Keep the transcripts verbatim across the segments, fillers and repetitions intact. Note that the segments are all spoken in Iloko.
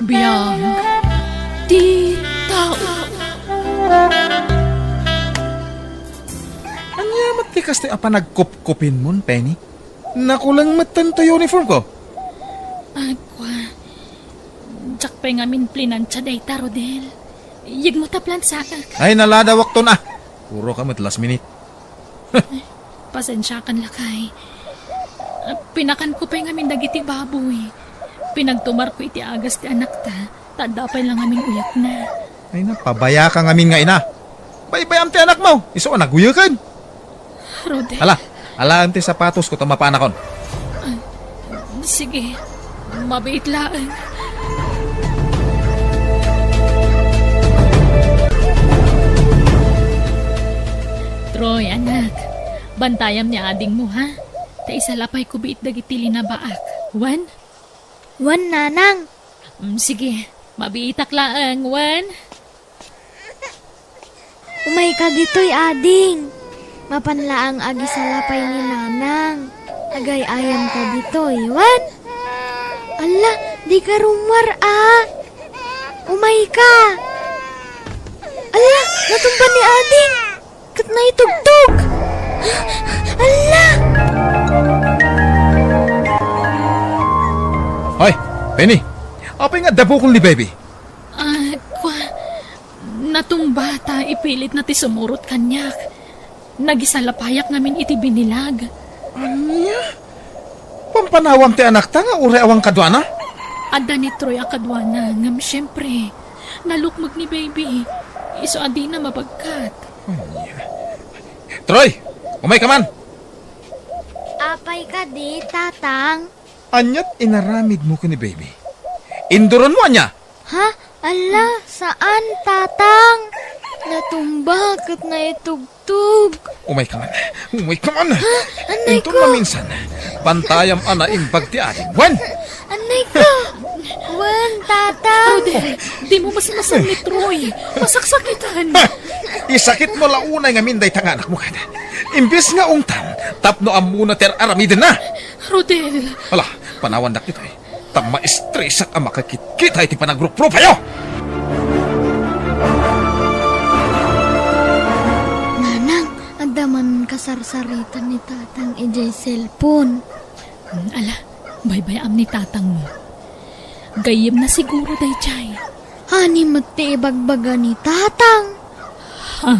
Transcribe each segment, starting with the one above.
Biag ti tao. Ania met ti kastoy a panagkupkupinmon, Penny? Nakuleng metten ti uniform ko. Agwa, diak pay ngamin plinansia dayta, Rodel. Yegmo ta plansaek. Ay, naladawakton a. Puro ka met last minute. Pasensiakan, lakay. Pinakanko pay ngamin dagiti baboy. Pinagtumarko iti agas ti anakta, ta adda pay la ngamin uyekna. Ay, napabayaka ngamin nga ina. Baybay-am ti anakmo, isu a naguyeken. Rodel. Ala, alaem ti sapatosko ta mapanakon. Sige, mabiit laeng. Troy, anak, bantayam ni adingmo, ha? Ta isalapayko biit dagiti linabaak. Wen? Wen, nanang. Mm, sige, mabiitak laeng, wen? Umayka ditoy, ading. Mapan laeng agisalapay ni nanang. Agay-ayamka ditoy, wen? Alla, dika rummuar a. Umayka. Alla, natumba ni ading. Ket naitugtog. Alla! Hoy, Penny! Apay nga adda bukol ni baby? Ah, kua, natumba ta ipilitna ti sumurot kaniak. Nagisalapayak ngamin iti binilag. Ania? Pampanawam ti anakta nga uray awan kaduana? Adda ni Troy a kaduana, ngem siempre, nalukmeg ni baby. Isu a dina mabagkat. Ania? Troy, umayka man! Apay kadi, Tatang? Aniat inaramidmo ken ni baby? Induronmo ania? Ha? Alla, saan, Tatang. Natumba ket naitugtog. Umayka man. Umayka man. Ha? Anay ko. Inton maminsan, bantayam a naimbag ti ading. Wen! Anay ko. Wen, Tatang. Rodel, dimo masmasan ni Troy. Masaksakitan. Ha! Isakitmo la unay ngamin dayta nga anakmo kada. Imbes nga ungtan, tapno ammona ti ar-aramidenna. Rodel. Ala, panawandak ditoy. Ta maestresak a makakitkita iti panagruprupayo! Nanang, adda man kasarsaritan ni Tatang idiay cellphone. Hmm, ala, baybay-am ni Tatangmo. Gayyemna siguro daydiay. Honey met ti ibagbaga ni Tatang. Ha?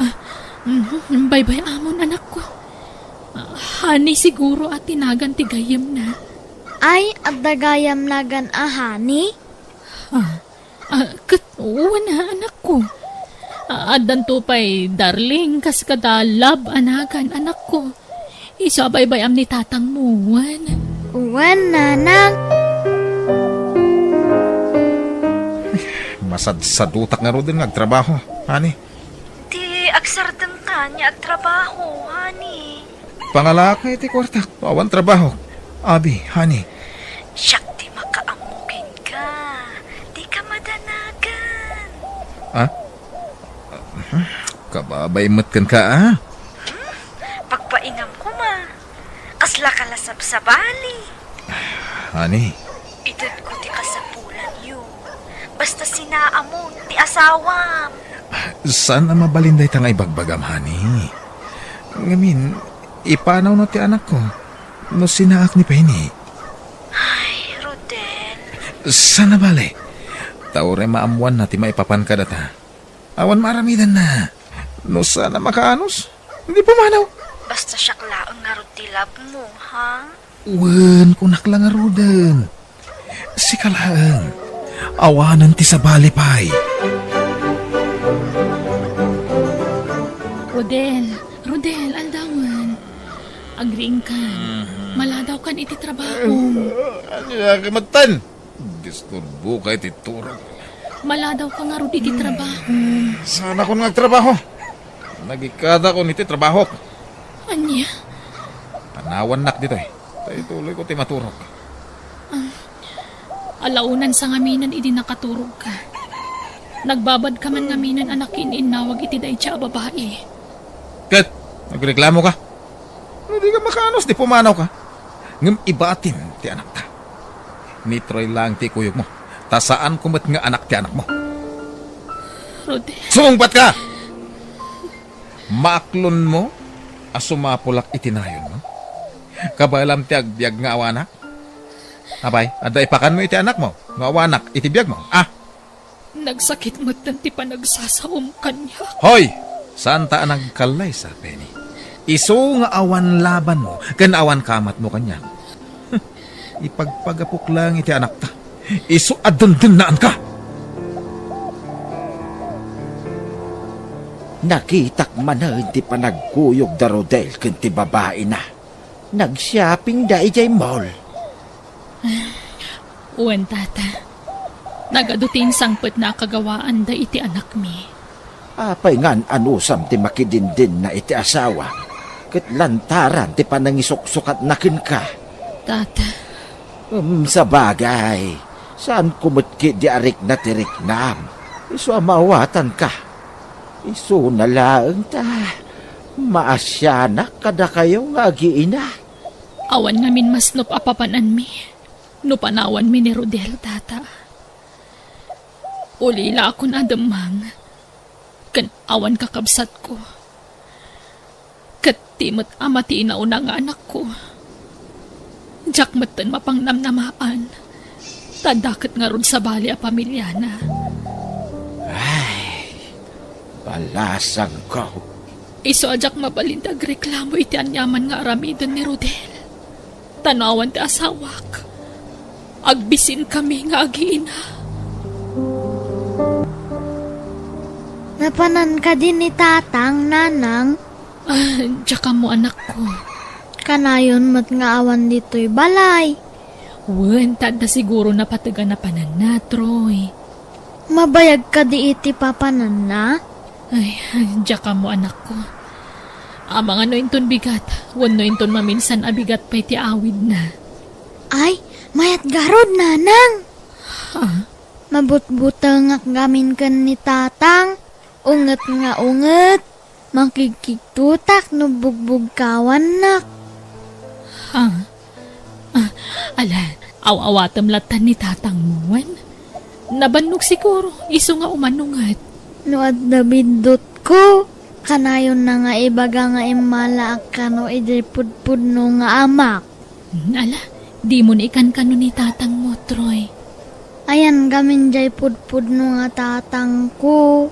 Ah, mhm, baybay-amon, anakko. Ah, honey siguro a ti nagan ti gayyemna. Ay, adda gayam nagan a honey? Ah, ah, ket wen a, anakko. Ah, addanto pay darling kas kada love a nagan, anakko. Isu a baybay-am ni Tatangmo, wen? Wen, Nanang. Masadsadutak ngaruden nga agtrabaho, honey. Ti agsardengka nga agtrabaho, honey. Pangalaak iti kuartak, awan trabaho. Abi, honey. Siak ti makaammo kenka. Dika madanagan. Ha? Kababay met kenka, a? Hmm? Pagpainam koma. Kasla ka la sabsabali. Honey. Itedko ti kasapulanyo. Basta sinaamon ti asawam. Saan a mabalin dayta nga ibagbagam, honey. Ngamin, ipanawno ti anakko no sinaak ni Penny. Ay, Rodel. Saan a bale. Ta uray maammoanna ti maipapan kadata. Awan maaramidanna. No saan a makaanus, di pumanaw. Basta siak laeng ngarud ti love mo, ha? Wen, kunak la ngaruden. Sika laeng. Awanen ti sabali pay. Rodel, Rodel, aldawen. Agriingkan. Mhm. Maladawkan iti trabaho. Ania ka metten? Disturboka iti turog. Maladawka ngarud iti trabaho. Saanakon nga agtrabaho. Nagikkatakon iti trabahok. Ania? Panawannak ditoy. Ta ituloyko ti maturog. Ah, alaunansa ngaminen idi nakaturogka. Nagbabadka man ngaminen a nakiin-innawag iti dayta a babai. Ket, nagreklamoka? No dika makaanus, di pumanawka. Ngem ibatim ti anakta. Ni Troy laeng ti ikuyogmo. Ta saanko met nga anak ti anakmo. Rodel. Sumungbat ka! Maaklonmo a sumapulak iti nayonmo? Kabaelam ti agbiag nga awanak? Apay, adda ipakanmo iti anakmo no awanak iti biagmo? Ah! Nagsakit metten ti panagsasaom kaniak. Hoy! Saanta a nagkallaysa, Penny. Isu nga awan labanmo ken awan kamatmo kaniak. Ipagpagapok laeng iti anakta. Isu a dendennaanka. Nakitak manen ti panagkuyog da Rodel ken ti babaina. Nagsiapingda idiay mall. Wen, Tata. Nagadu ti insangpetna a kagawaanda iti anakmi. Apay ngan anusam ti makidindinna iti asawa ket lantaran ti panangisuksukatna kenka? Tata. Um, sabagay, saanko met ketdi a rikna ti riknam. Isu a maawatanka. Isuna laeng ta maasianak kadakayo nga agiina. Awan ngamin masnop a papananmi no panawanmi ni Rodel, Tata. Ulilakon a demmang ken awan kakabsatko. Ket ti met a matinaw na nga anakko. Diak metten mapangnamnamaan, ta adda ket ngarud sabali a pamiliana. Ay, balasangko. Isu a diak mabalin ti agreklamo iti aniaman nga aramiden ni Rodel. Ta no awan ti asawak, agbisinkami nga agiina. Napanan kadi ni Tatang, Nanang? Ah, diak ammo, anakko. Kanayon met nga awan ditoy balay. Wen, ta adda siguro napateg a napananna, Troy. Mabayag kadi iti papananna? Ay, diak ammo, anakko. Amangan no inton bigat, wenno inton maminsan a bigat pay ti awidna. Ay, mayat garud, Nanang. Ha? Mabutbutengak ngamin ken ni Tatang. Unget nga unget, makigkigtotak no bugbugkawannak. Ha? Ah, ala, aw-awatem latta ni Tatangmo, wen? Nabannog siguro, isu nga umano ngarud. No adda biddutko, kanayonna nga ibaga nga immalaak kano idiay pudpudno nga amak. Hmm, ala, dimon ikankano ni Tatangmo, Troy. Ayan ngamin diay pudpudno nga tatangko.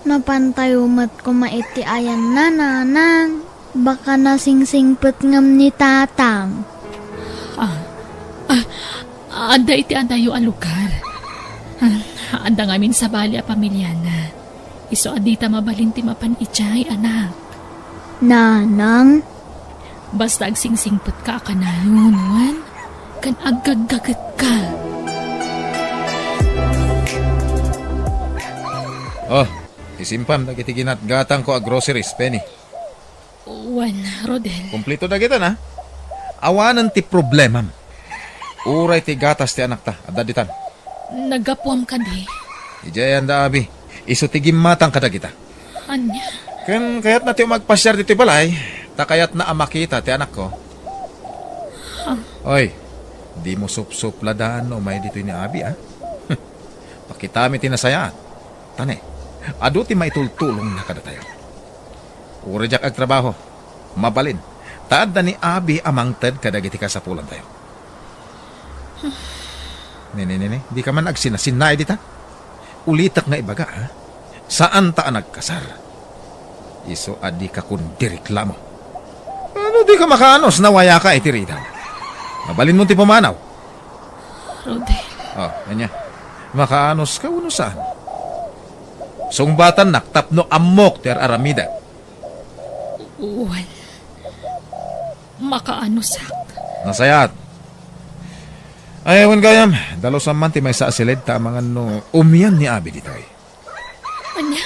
Mapantayo met koma iti ayanna, Nanang. Baka nasingsingpet ngem ni Tatang. Ah, ah, adda iti adayo a lugar. Ah, adda ngamin sabali a pamiliana. Isu a dita mabalin ti mapan idiay, anak. Nanang? Basta agsingsingpetka a kanayon, wen, ken aggaggagetka. Oh, isimpam dagiti ginatgatangko a groceries, Penny. Wen, Rodel. Kumpleto dagita na. Awanen ti problemam. Uray ti gatas ti anakta, adda ditan. Naggapuam kadi? Idiay ayan da abi. Isu ti gimmatang kadagita. Ania? Ken kayatna ti umagpasiar ditoy balay, ta kayatna a makita ti anakko. Ha? Oy, dimo supsupladan no umay ditoy ni abi, a? Pakitami ti nasayaat. Ta ne, adu ti maitultulongna kadatayo. Uray diak agtrabaho, mabalin, ta adda ni abi a mangted kadagiti kasapulantayo. Ne, ne, ne, ne, dika man agsinnasinnaay dita. Ulitek nga ibaga, ha? Saanta a nagkasar. Isu a dika kundi reklamo. Ano, dika makaanus no awayaka iti ridaw? Mabalinmo ti pumanaw. Rodel. Oh, ania? Makaanuska wenno saan? Sungbatannak tapno ammok ti ar-aramidek. Wen, makaanusak. Nasayaat. Ay, wen gayam, dalusam man ti maysa a siled ta amangan no umian ni abi ditoy. Ania?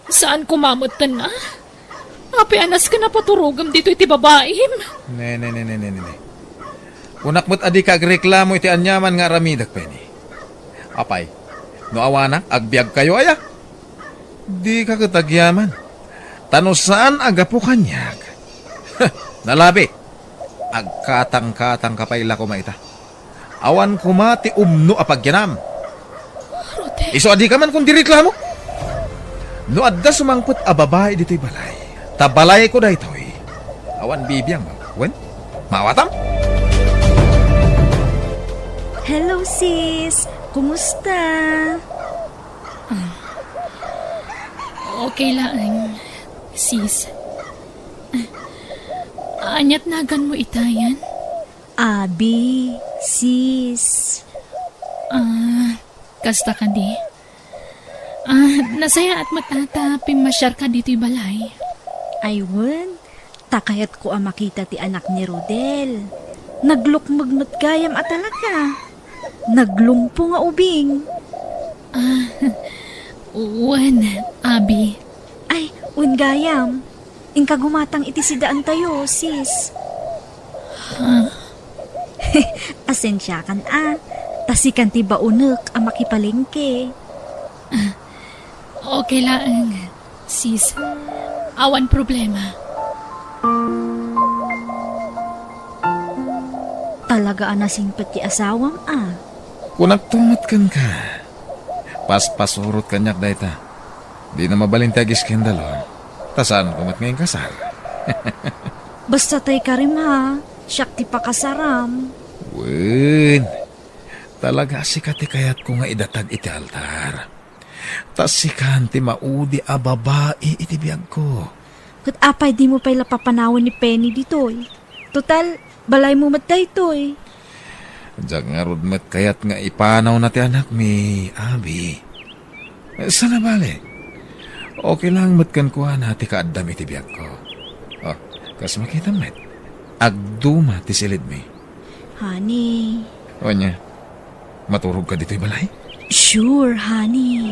Saan koma metten, a? Apay a nasken a paturogem ditoy ti babaim? Ne, ne, ne, ne, ne, ne, ne. Kunak met a dika agreklamo iti aniaman nga aramidek, Penny. Apay, no awanak, agbiagkayo aya? Dika ket agyaman. Ta no saan a gapu kaniak, nalabi, agkatangkatangka pay la koma ita. Awan koma ti umno a pagyanam. Isu a dika man kon direklamo. No adda sumangpet a babai ditoy balay, ta balayko daytoy. Awan bibiang, wen? Maawatam? Hello, sis. Kumusta? Ah, okay laeng, sis. Ah, ania't naganmo itayan? Abi, sis. Ah, kasta kadi? Ah, nasayaat met a ta pimmasiarka ditoy balay. Ay, wen, ta kayatko a makita ti anak ni Rodel. Naglukmeg met gayam a talaga. Naglungpo nga ubing. Ah, wen, abi. Ay, wen gayam. Inka gumatang iti sidaantayo, sis. Ha? Asensiakan a, ta sikan ti baonek a makipalengke. Ah, okay laeng, sis. Awan problema. Talaga a nasingpet ti asawam a. Kunakto met kenka. Paspasurot kaniak dayta. Dina mabalin ti agiskandalo, ta saanko met nga inkasar. Basta tay karim ha, siak ti pakasaram. Wen, talaga a sika ti kayatko nga idatag iti altar. Ta sikan ti maudi a babai iti biagko. Ket apay dimo pay la papanawen ni Penny ditoy? Total, balaymo met daytoy. Diak ngarud met kayat nga ipanawna ti anakmi, abi. Sana bale. Okay lang met kenkuana ti kaaddam iti biagko. Oh, kas makitam met, agduma ti silidmi. Honey. Ania? Maturogka ditoy balay? Sure, honey.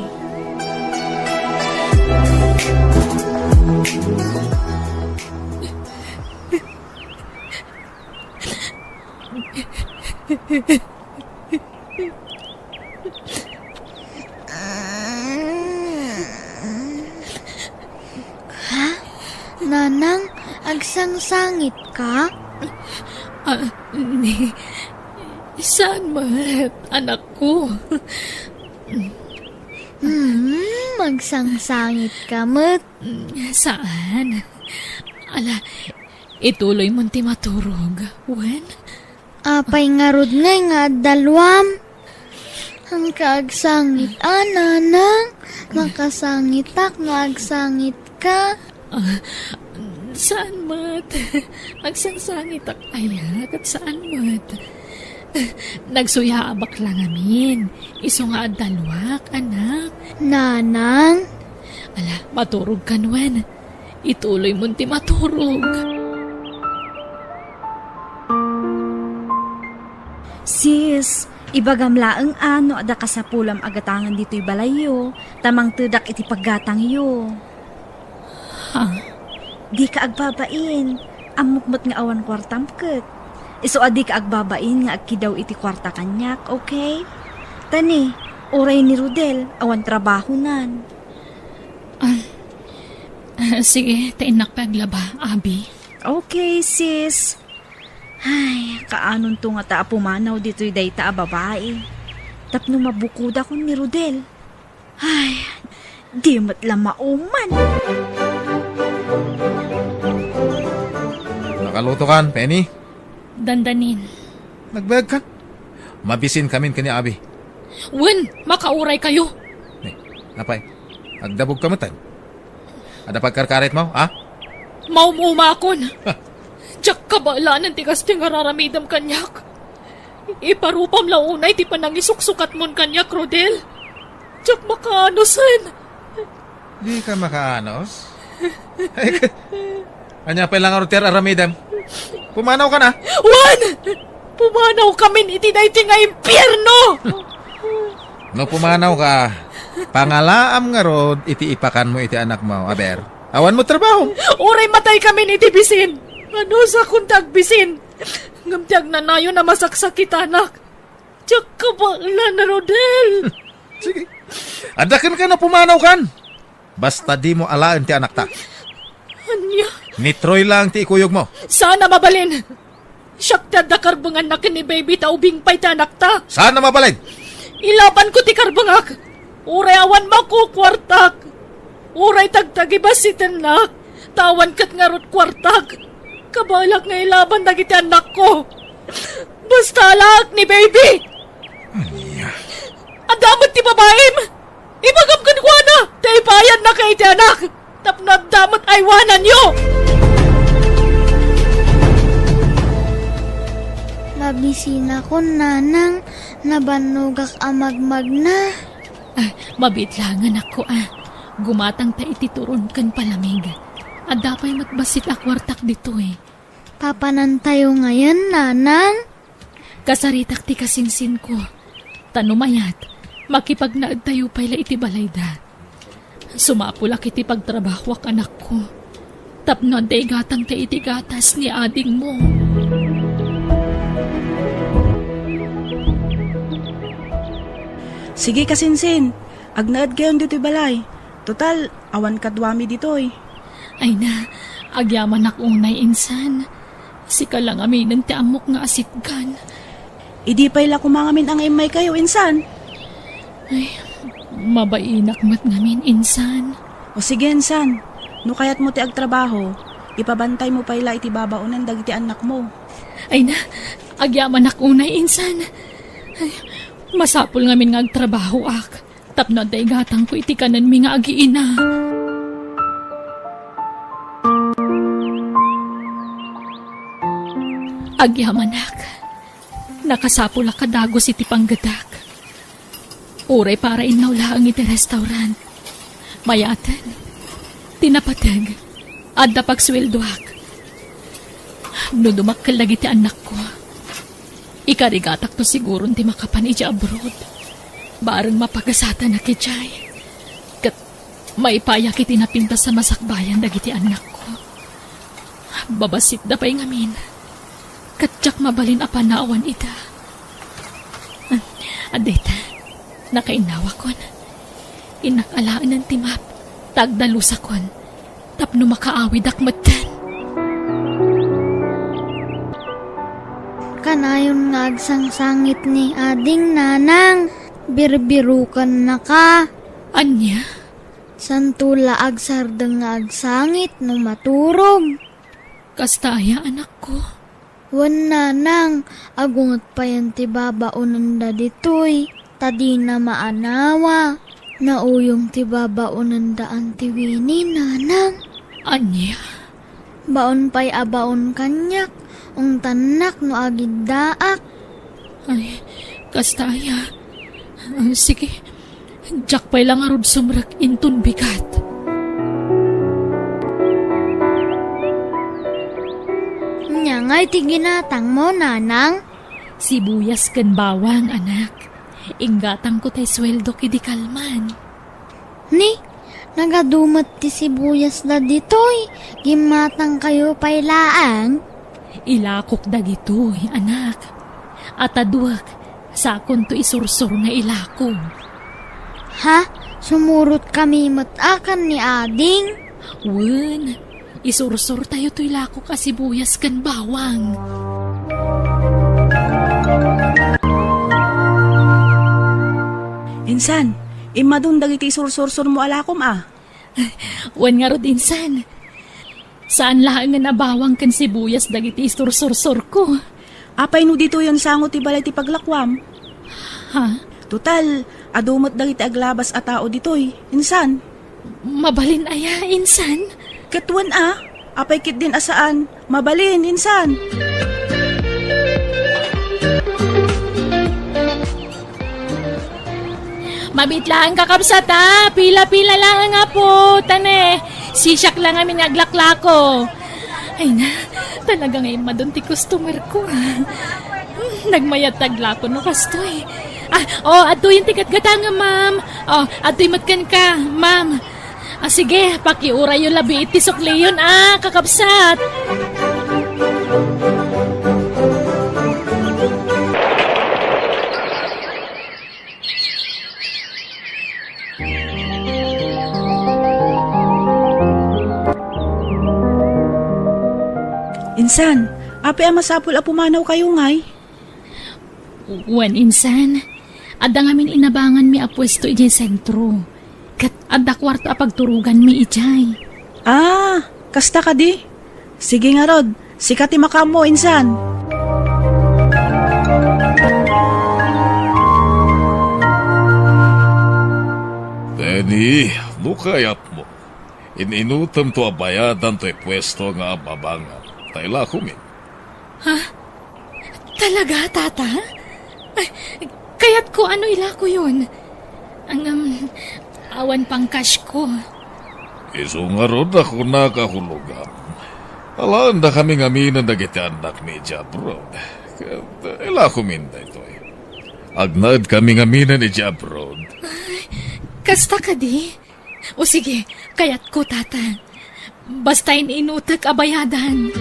Ha? Nanang, agsangsangitka? Ah, ni, saan met, anakko? Hmm, agsangsangitka met? Saan? Ala, ituloy mon ti maturog, wen? Apay ngarud ngay nga adda luam? Haanka agsangit a, nanang. Makasangitak nga agsangitka. Ah, saan met? Agsangsangitak aya, ket saan met? Nagsuyaabak la ngamin. Isu nga adda luak, anak. Nanang? Ala, maturog kan wen. Ituloy mon ti maturog. Sis, ibagam laeng a no adda kasapulam a gatangen ditoy balayyo, ta mangtedak iti paggatangyo. Ha? Dika agbabain. Ammok met nga awan kuartam ket. Isu a dika agbabain nga agkidaw iti kuarta kaniak, okay? Ta ni, uray ni Rodel, awan trabahonan. Ah, ah, sige, ta innak pay aglaba, abi. Okay, sis. Ay, kaanonto ngata a pumanaw ditoy dayta a babai? Tapno mabukodakon ni Rodel. Ay, di met la mauman. Nakalutokan, Penny? Dandanin. Nagbayagkan? Mabisinkamin ken ni abi. Wen, makauraykayo. Eh, apay, agdabogka metten? Adda pagkarkaritmo, ha? Maum-umakon. Ha. Diak kabaelan ti kastoy nga ar-aramidem kaniak. Iparupam la unay ti panangisuksukatmon kaniak, Rodel. Diak makaanosen. Dika makaanos? Ay, ania pay la ngarud ti ar-aramidem? Pumanawkan a? Wen! Pumanawkamin iti daytoy nga impierno! No pumanawka, pangalaam ngarud iti ipakanmo iti anakmo, aber. Awan mo trabaho. Uray mataykamin iti bisin. Anusakon ti agbisin. Ngem ti agnanayon a masaksakitanak. Diak kabaelan, Rodel. Sige. Adda kenka no pumanawkan. Basta dimo alaen ti anakta. Ania? Ni Troy lang ti ikuyogmo. Saan a mabalin. Siak ti adda karbenganna ken ni baby ta ubing pay ti anakta. Saan a mabalin. Ilabanko ti karbengak. Uray awan makukuartak, uray tagtagibasitennak, ta awan ket ngarud kuartak. Kabaelak nga ilaban dagiti annakko. Basta alaek ni baby. Ania? Adda met ti babaim. Ibagam kenkuana ta ipaayannaka iti anak tapno adda met aywananyo. Mabisinakon, nanang, nabannogak a magmagna. Ah, mabiit laeng, anakko, a. Gumatangta iti turon ken palamig. Adda pay met bassit a kuartak ditoy. Papanantayo ngayen, nanang? Kasaritak ti kasinsinko. Ta no mayat, makipagnaedtayo pay la iti balayda. Sumapulak iti pagtrabahoak, anakko, tapno adda igatangta iti gatas ni adingmo. Sige, kasinsin, agnaedkayon ditoy balay. Total, awan kaduami ditoy. Ay na, agyamanak unay, insan. Sika la ngaminen ti ammok nga asitgan. Idi pay la koma ngamin a nga immaykayo, insan. Ay, mabainak met ngamin, insan. O sige, insan. No kayatmo ti agtrabaho, ipabantaymo pay la iti babaonen dagiti annakmo. Ay na, agyamanak unay, insan. Ay, masapul ngamin nga agtrabahoak tapno adda igatangko iti kanenmi nga agiina. Agyamanak, nakasapulak a dagus iti panggetak. Uray para innaw laeng iti restaurant. Mayaten, ti napateg, adda pagsueldoak. No dumakkel dagiti annakko, ikarigatakto siguron ti makapan idiay abroad. Bareng mapagasatanak idiay. Ket maipayak iti napintas a masakbayan dagiti annakko. Babassitda pay ngamin. Ket diak mabalin a panawan ida. Adda ita, nakainnawakon. Innak alaenen ti map, ta agdalusakon, tapno makaawidak metten. Kanayon nga agsangsangit ni ading, nanang, birbirukennaka. Ania? Santo la agsardeng nga agsangit no maturog. Kasta aya, anakko? Wen, nanang, agunget payen ti babaonenda ditoy, ta dina maanawa. Nauyong ti babaonendaan ti Winnie, nanang. Ania? Baon pay a baon kaniak, ungtannak no agiddaak. Ay, kasta aya. Ah, sige, diak pay la ngarud sumrek inton bigat. Ania ngay ti ginatangmo, nanang? Sibuyas ken bawang, anak. Inggatangko tay sueldok idi kalman. Ni, nagadu met ti sibuyasda ditoy, gimmatangkayo pay laeng? Ilakok dagitoy, anak. Ataduek, sakonto isursor nga ilako. Ha? Sumurotkami met a ken ni ading? Wen, isursortayo toy lakok a sibuyas ken bawang. Insan, immadun dagiti isursursormo a lakom a. Wen ngarud, insan. Saan laengen a bawang ken sibuyas dagiti isursursorko. Apay no ditoyen sango ti balay ti paglakuam? Ha? Total, adu met dagiti aglabas a tao ditoy, insan. Mabalin aya, insan? Ket wen a, apay ketdin a saan? Mabalin, insan. Mabiit laeng, kakabsat, a. Pila-pila laeng, apo. Ta ne, sisiak la ngamin nga aglaklako. Ay na, talaga nga immadun ti customer ko, a. Hmm, nagmayat ti aglako no kastoy. Ah, o, adtoyen ti gatgatangam, ma'am. O, adtoy met kenka, ma'am. Ah, sige, pakiurayyo labi iti sukliyon, a, kakabsat. Insan, apay a masapul a pumanawkayo ngay? Wen, insan. Adda ngamin inabanganmi a puesto idiay sentro. Ket adda kuarto a pagturoganmi idiay. Ah, kasta kadi? Sige ngarud, sika ti makaammo insan. Benny, no kayatmo, in-inutemto a bayadan toy puesto nga ababangam, ta ilakomin. Ha? Talaga, Tata? Ay, kayatko a ilakoyon. Ngem, awan pang cash ko. Isu ngarud a kunak a hulogam. Alaendakami ngamin dagiti annakmi idiay abroad. Ket ilakomin daytoy. Agnaedkami ngamin idiay abroad. Ay, kasta kadi? O sige, kayatko, Tata. Basta in-inutek a bayadan.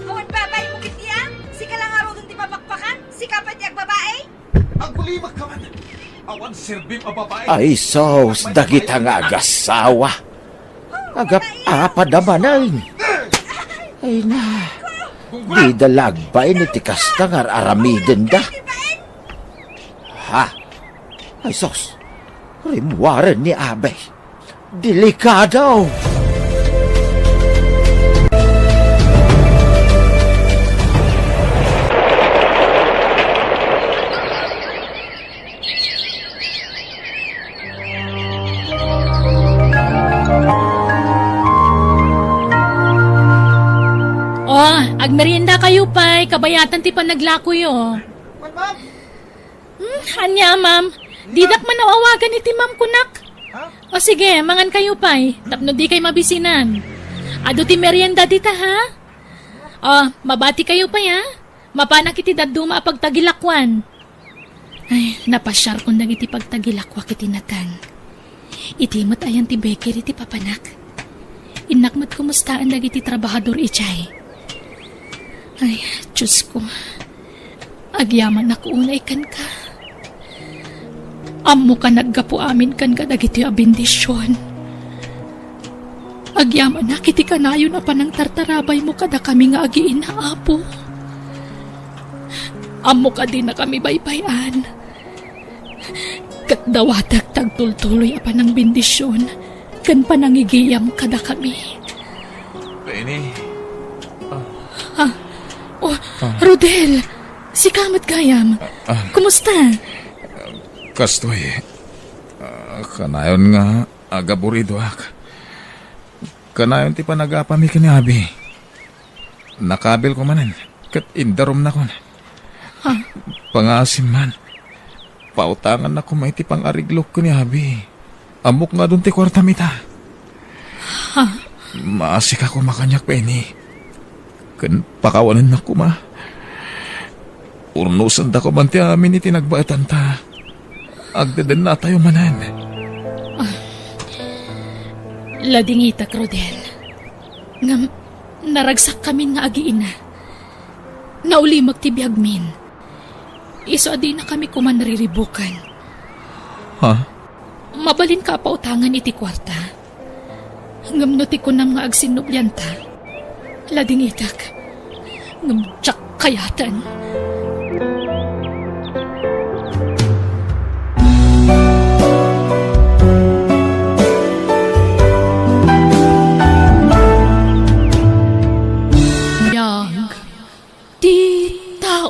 Awan babaim ketdi a? Sika la ngaruden ti mabakbakan? Sika pay ti agbabai? Agulimek ka man. Awan serbim a babai. Ay, sus, dagita nga agasawa. Agap-apad a manen. Ay na, dida la agbain iti kasta nga ar-aramidenda. Ha? Ay sus, rimmuaren ni Abe. Delikado! Oh, agmerienda kayo pay, kabayatan ti panaglakoyo. Wen, ma'am. Hmm, ania, ma'am? Didak man awagan iti ma'am kunak. Ha? O sige, mangan kayo pay, tapno di kay mabisinan. Adu ti merienda dita, ha? O, mabati kayo pay, ha? Mapanak iti dadduma a pagtagilakuan. Ay, napasiarkon dagiti pagtagilakuak iti nateng. Iti met ayan ti bakery ti papanak. Innak met kumustaan dagiti trabahador idiay. Ay, Diosko, agyamanak unay kenka. Ammoka naggapu amin kenka dagiti a bendision. Agyamanak iti kanayon a panangtartarabaymo kadakami nga agiina, Apo. Ammoka dinakami baybay-an. Ket dawatek ti agtultuloy a panangbendision ken panangigiyam kadakami. Benny. Ah. Ah. Oh, ah. Rodel, sika met gayam. Ah, ah. Kumusta? Kastoy, ah, kanayon nga agaburidoak. Kanayon ti panagapami ken ni Abi. Nakabilko manen, ket indarumnakon. Ha? Pangaasim man. Pautangannak koma iti pang-ariglok ken ni Abi. Ammok nga adun ti kuartam ita. Ha? Maasika koma kaniak, Benny. Ken pakawanennak koma. Urnosendako man ti amin iti nagbaetanta. Agdedennatayo manen. Ah. Ladingitak, Rodel. Ngem, naragsakkamin nga agiina. Naulimek ti biagmin. Isu a dinakami koma nariribukan. Ha? Mabalinka a pautangan iti kuarta. Ngem no ti kunam nga agsinnublianta, ladingitak. Ngem diak kayaten. Biag ti tao.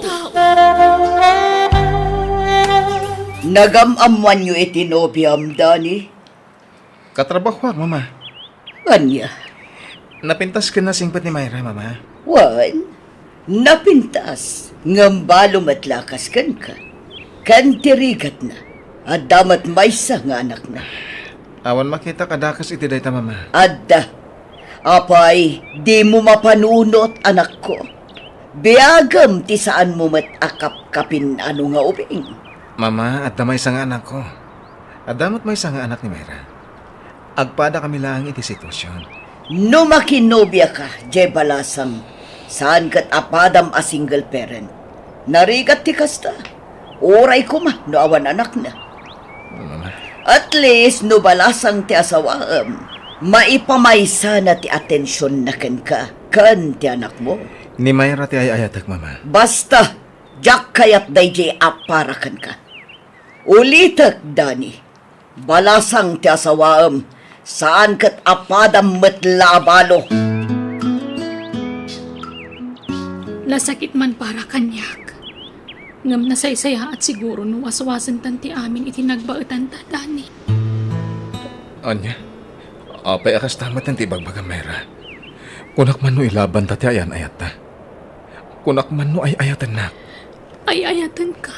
Nagam-ammoanyo iti nobiam, Dani? Katrabahoak, Mama. Ania? Napintas ken nasingpet ni Myra, Mama. Wen, napintas, ngem balo met la a kas kenka. Ken ti rigatna, adda met maysa nga anakna. Awan makitak a dakes iti dayta, Mama. Adda. Apay, dimo mapanunot, anakko. Biagem ti saanmo met a kapkapin-ano nga ubing. Mama, adda maysa nga anakko. Adda met maysa nga anak ni Myra. Agpadakami laeng iti sitwasion. No makinobiaka, diay balasang, saan ket a padam a single parent. Narigat ti kasta. Uray koma no awan anakna. Mama. At least, no balasang ti asawaem, maipamaysana ti atensionna kenka, ken ti anakmo. Ni Myra ti ay-ayatek, Mama. Basta, diak kayat daydiay a para kenka. Ulitek, Dani. Balasang ti asawaem, saan ket a padam met la a balo. Nasakit man para kaniak. Ngem nasaysayaat siguro no waswasentan ti amin iti nagbaetanta, Dani. Ania? Apay a kasta met ti ibagbagam, Myra? Kunak man no ilabanta ti ayan-ayatta. Kunak man no ay-ayatennak. Ay-ayatenka.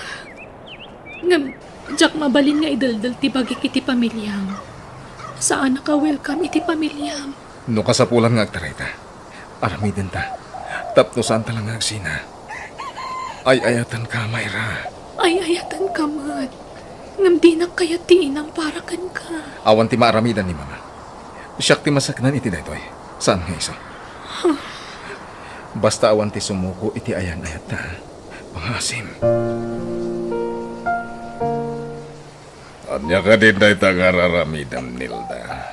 Ngem, diak mabalin nga ideldel ti bagik iti pamiliam. Saanak a welcome iti pamiliam. No kasapulan nga agtarayta, aramidenta. Tapno saanta la nga agsina. Ay-ayatenka, Myra. Ay-ayatenka met. Ngem dinak kayat ti inam para kenka. Awan ti maaramidan ni Mama. Siak ti masaknan iti daytoy. Saan nga isu? Basta awan ti sumuko iti ayan-ayatta. Pangaasim. Ania kadi dayta nga ar-aramidem, Nilda?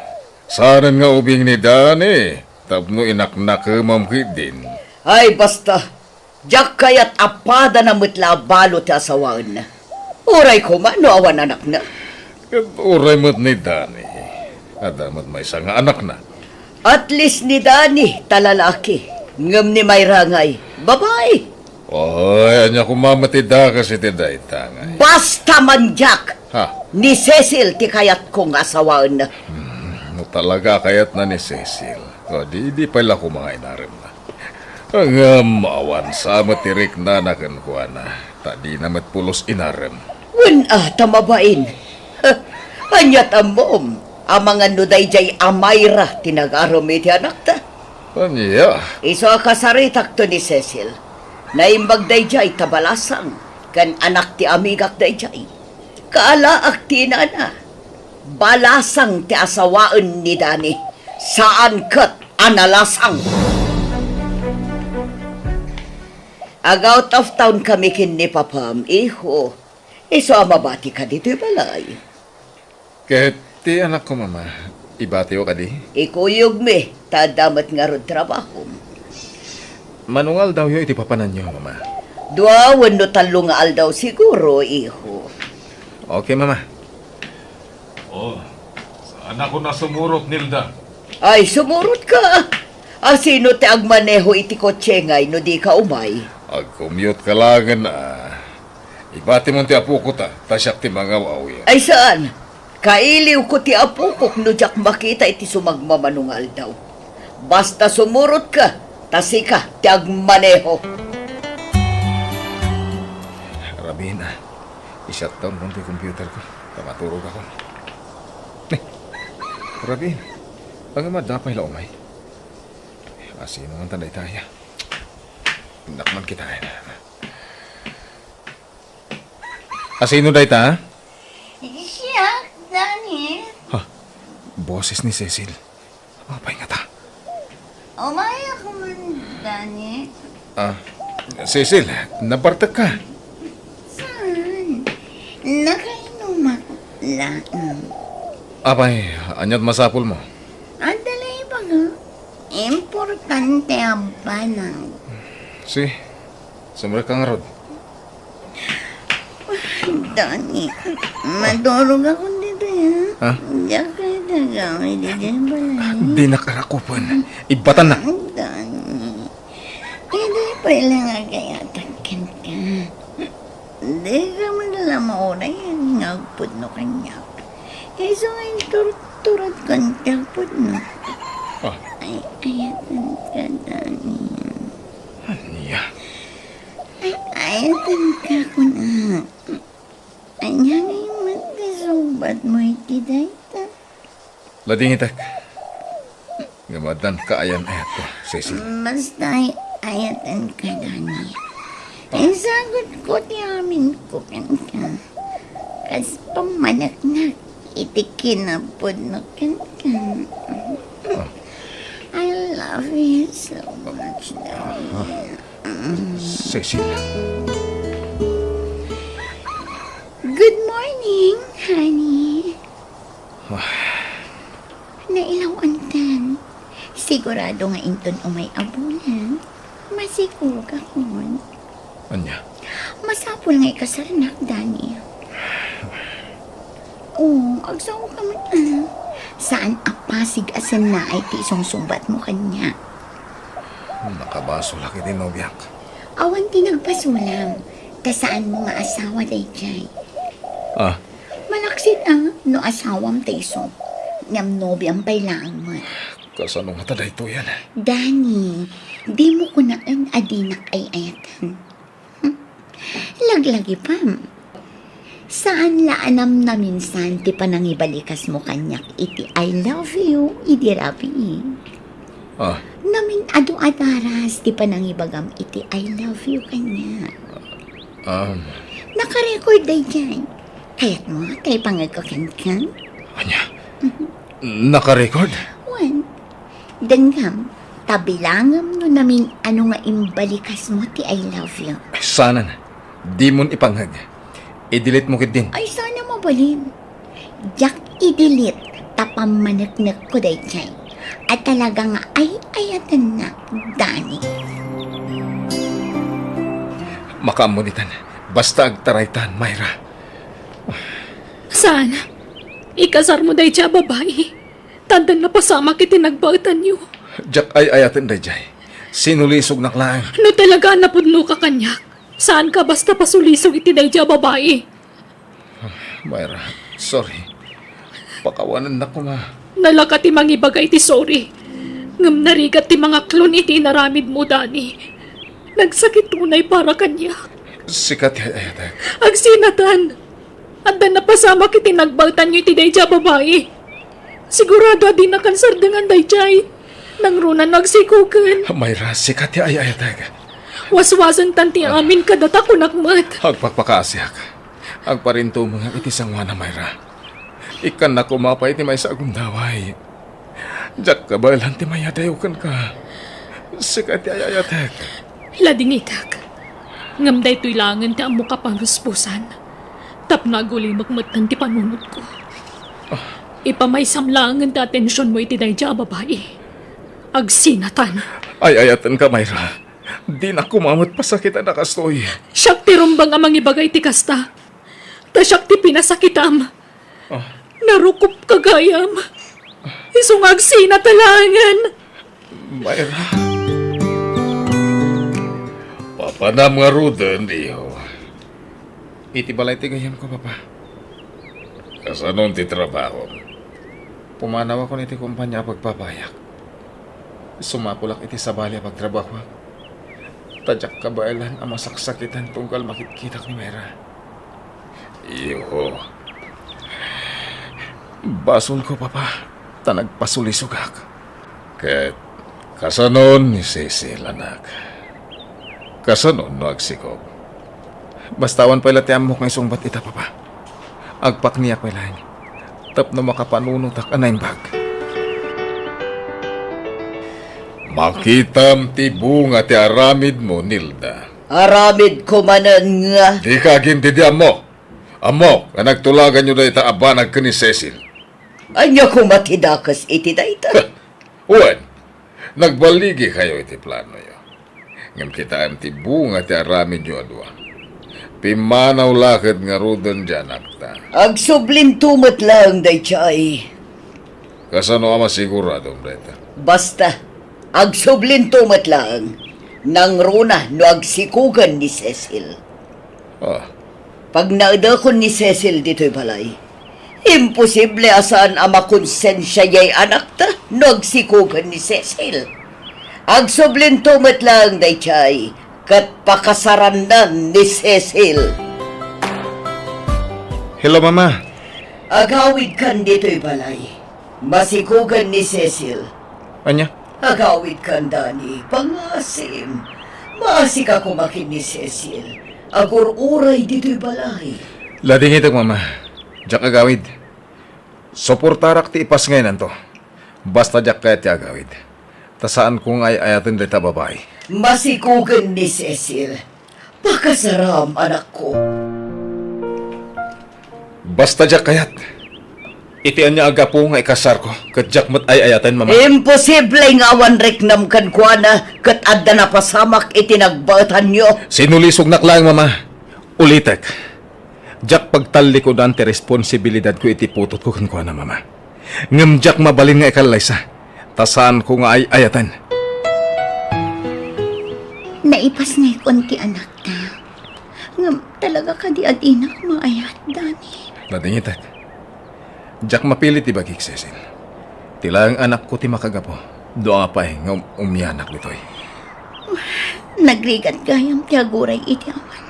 Saanen nga ubing ni Dani tapno inaknakemam ketdin? Ay, basta. Diak kayat a padana met la a balo ti asawaenna. Uray koma no awan anakna. Ket uray met ni Dani, adda met maysa nga anakna. At least ni Dani ta lalaki, ngem ni Myra ngay, babae. Oy, ania koma met ti dakes iti dayta ngay? Basta man diak! Ha? Ni Cecil ti kayatko nga asawaenna. Hmm, no talaga a kayatna ni Cecil, o di, di pay la koma nga inaremna. Ngem awan sa met ti riknana kenkuana, ta dina met pulos inarem. Wen a, ta mabain. Aniat ammom, amangan no daydiay a Myra ti nagarem iti anakta? Ania? Isu a kasaritakto ni Cecil. Naimbag daydiay ta balasang, ken anak ti amigak daydiay. Kaalaak ti inana. Balasang ti asawaen ni Dani. Saan ket a nalasang. Ag-out of town kami ken ni Papam, iho. Isu a mabatika ditoy balay. Ket ti anakko, Mama, ibatiyo kadi? Ikuyogmi, ta adda met ngarud trabahom. Mano nga aldawyo iti papananyo, Mama? Dua wenno tallo nga aldaw siguro, iho. Okay, Mama. Oh, saanakon a sumurot, Nilda? Ay, sumurotka. A, sino ti agmaneho iti kotse ngay no dika umay? Ag-commute ka laengen a. Ibatimon ti apoko ta, ta siak ti mangaw-awir. Ay, saan? Kailiwko ti apokok no diak makita iti sumagmamano nga aldaw. Basta sumurotka, ta sika ti agmaneho. Rabin a, i-shutdown ko ti computer ko, ta maturog ako. Eh, Rabin, ang madapay la umay. Asino man ta dayta aya? Nakman kita. Asino dayta? Siak, Dani. Ha? Boses ni Cecil. Apay ngata? Umayak man, Dani. Ah, Cecil, nabartek ka. Saan? Nakainumak laeng. Apay, aniat masapul mo? Adda la ibaga. Importante a banag. Si, sumrek ka ngarud. Dani, maturog ako ditoy, ha? Ha? Diak kayat agawid idiay balay. Dinak rakupen. Ibatannak. Dani, idiay pay lang agayatak kenka. Dika man la maurayan nga agpudno kaniak. Isu nga inturturadkan ti agpudno. Ah. Ay, ayatenka, Dani. Ania? Ay, ayatenka, kunak. Ania ngay met ti sungbatmo iti dayta? Ladingitek. Ngem addan kaayan-ayatko, Cecil. Basta ay-ayatenka, Dani. Ah. Isagutko ti aminko kenka. Kas pammaneknak iti kinapudno kenka. Ah. I love you so much, Dani. Ah. Cecil. Good morning, honey. Ah. Nailaw-antan. Sigurado nga inton umay a bulan, Siguro ka kon. Ania? Masapul nga ikasarnak, Danny. Oh, agsawa ka man, ah. Saan a pasig a sannaay ti isungsungbat mo kaniak? Nakabasolak iti nobiak. Awan ti nagbasolam, ta saan mo nga asawa daydiay. Ah. Malaksid a, no asawam ta isu. Ngem nobiam pay laeng met. Kasano ngata daytoyen? Danny, di mo kunaen a dinak ay-ayatan. Laglagipem. Saan la a namnaminsan ti panangibalikas mo kaniak iti "I love you" idi rabii. Ah. Namin-adu a daras ti panangibagam iti "I love you" kaniak. Um. Nakarecord daydiay. Kayatmo ta ipangegko kenka? Ania? Mhm. Nakarecord? Wen, denggam, ta bilangem no namin-anu nga imbalikasmo ti "I love you." Saanen. Dimon ipangeg. I-delete mo ketdin. Ay, saan a mabalin. Diak i-delete ta pammaneknekko daydiay a talaga nga ay-ayatennak, Danny. Makaammo ditan. Basta agtaraytan, Myra. Saan? Ikasarmo daydiay a babai. Ta addan napasamak iti nagbaetanyo. Diak ay-ayaten daydiay. Sinulisognak laeng. No talaga a napudnoka kaniak, saanka basta pasulisog iti daydiay a babai. Myra, sorry. Pakawanennak koma. Nalaka ti mangibaga iti sorry. Ngem narigat ti mangaklon iti inaramidmo, Danny. Nagsakit unay para kaniak. Sika ti ay-ayatek. Agsinatan. Addan napasamak iti nagbaetanyo iti daydiay a babai. Sigurado a dinakan sardengan daydiay. Nangruna no agsikogen. Myra, sika ti ay-ayatek. Waswasentan ti amin kadata, kunak met. Agpakpakaasiak. Agparintumengak iti sangoana, Myra. Ikkannak koma pay iti maysa a gundaway. Diak kabaelan ti mayadayo kenka. Sika ti ay-ayatek. Ladingitek. Ngem daytoy laengen ti ammok a paruspusan. Tapno agulimek metten ti panunotko. Ipamaysam laengen ti atensionmo iti daydiay a babai. Agsinatan. Ay-ayatenka, Myra. Dinak koma met pasakitan a kastoy. Siak ti rumbeng a mangibaga iti kasta. Ta siak ti pinasakitam. Ah. Narukopka gayam. Isu nga agsinata laengen. Myra. Papanam ngaruden, iho. Iti balay ti gayyemko, Papa. Kasano ti trabahom? Pumanawakon iti kompania a pagpapayak. Sumapulak iti sabali a pagtrabahoak. Ta diak kabaelan a masaksakitan tunggal makitkitak ni Myra. Iho. Basolko, Papa, ta nagpasulisogak. Ket kasano ni Cecil, anak? Kasano no agsikog? Basta awan pay la ti ammok nga isungbat ita, Papa. Agpakniak pay laeng tapno makapanunotak a naimbag. Makitam ti bunga ti aramidmo, Nilda. Aramidko manen nga. Dika agintindi, ammo. Ammok nga nagtulaganyo dayta a banag ken ni Cecil. Ania koma ti dakes iti dayta? Wen, nagballigikayo iti planoyo. Ngem kitaem ti bunga ti aramidyo a dua. Pimmanaw la ket ngaruden ti anakta. Agsublinto met laeng daydiay. Kasano a masiguradom dayta? Basta, agsublinto met laeng. Nangruna no agsikogen ni Cecil. Ah. Pagnaedakon ni Cecil ditoy balay, imposible a saan a makonsensia yay anakta no agsikogen ni Cecil. Agsublinto met laeng daydiay ket pakasarannan ni Cecil. Hello, Mama. Agawidkan ditoy balay. Masikogen ni Cecil. Ania? Agawidkan, Danny. Pangasim. Maasika koma ken ni Cecil. Agur-uray ditoy balay. Ladingitek, Mama. Diak agawid. Suportarak ti ipasngaynanto. Basta diak kayat ti agawid. Ta saanko nga ay-ayaten dayta a babai. Masikogen ni Cecil. Pakasaram, anakko. Basta diak kayat. Iti ania a gapu nga ikasarko, ket diak met ay-ayaten, Mama. Imposible nga awan riknam kenkuana, ket adda napasamak iti nagbaetanyo. Sinulisognak laeng, Mama. Ulitek, diak pagtallikudan ti responsibilidadko iti putotko kenkuana, Mama. Ngem diak mabalin nga ikallaysa, ta saanko nga ay-ayaten. Naipasnekon ti anakta. Ngem talaga kadi a dinak maayat, Dani? Nadingitek. Diak mapilit ti bagik, Cecil. Ti laeng anakko ti makagapu. Dua pay nga um-, umianak ditoy. Nagrigat gayam ti aguray iti awan.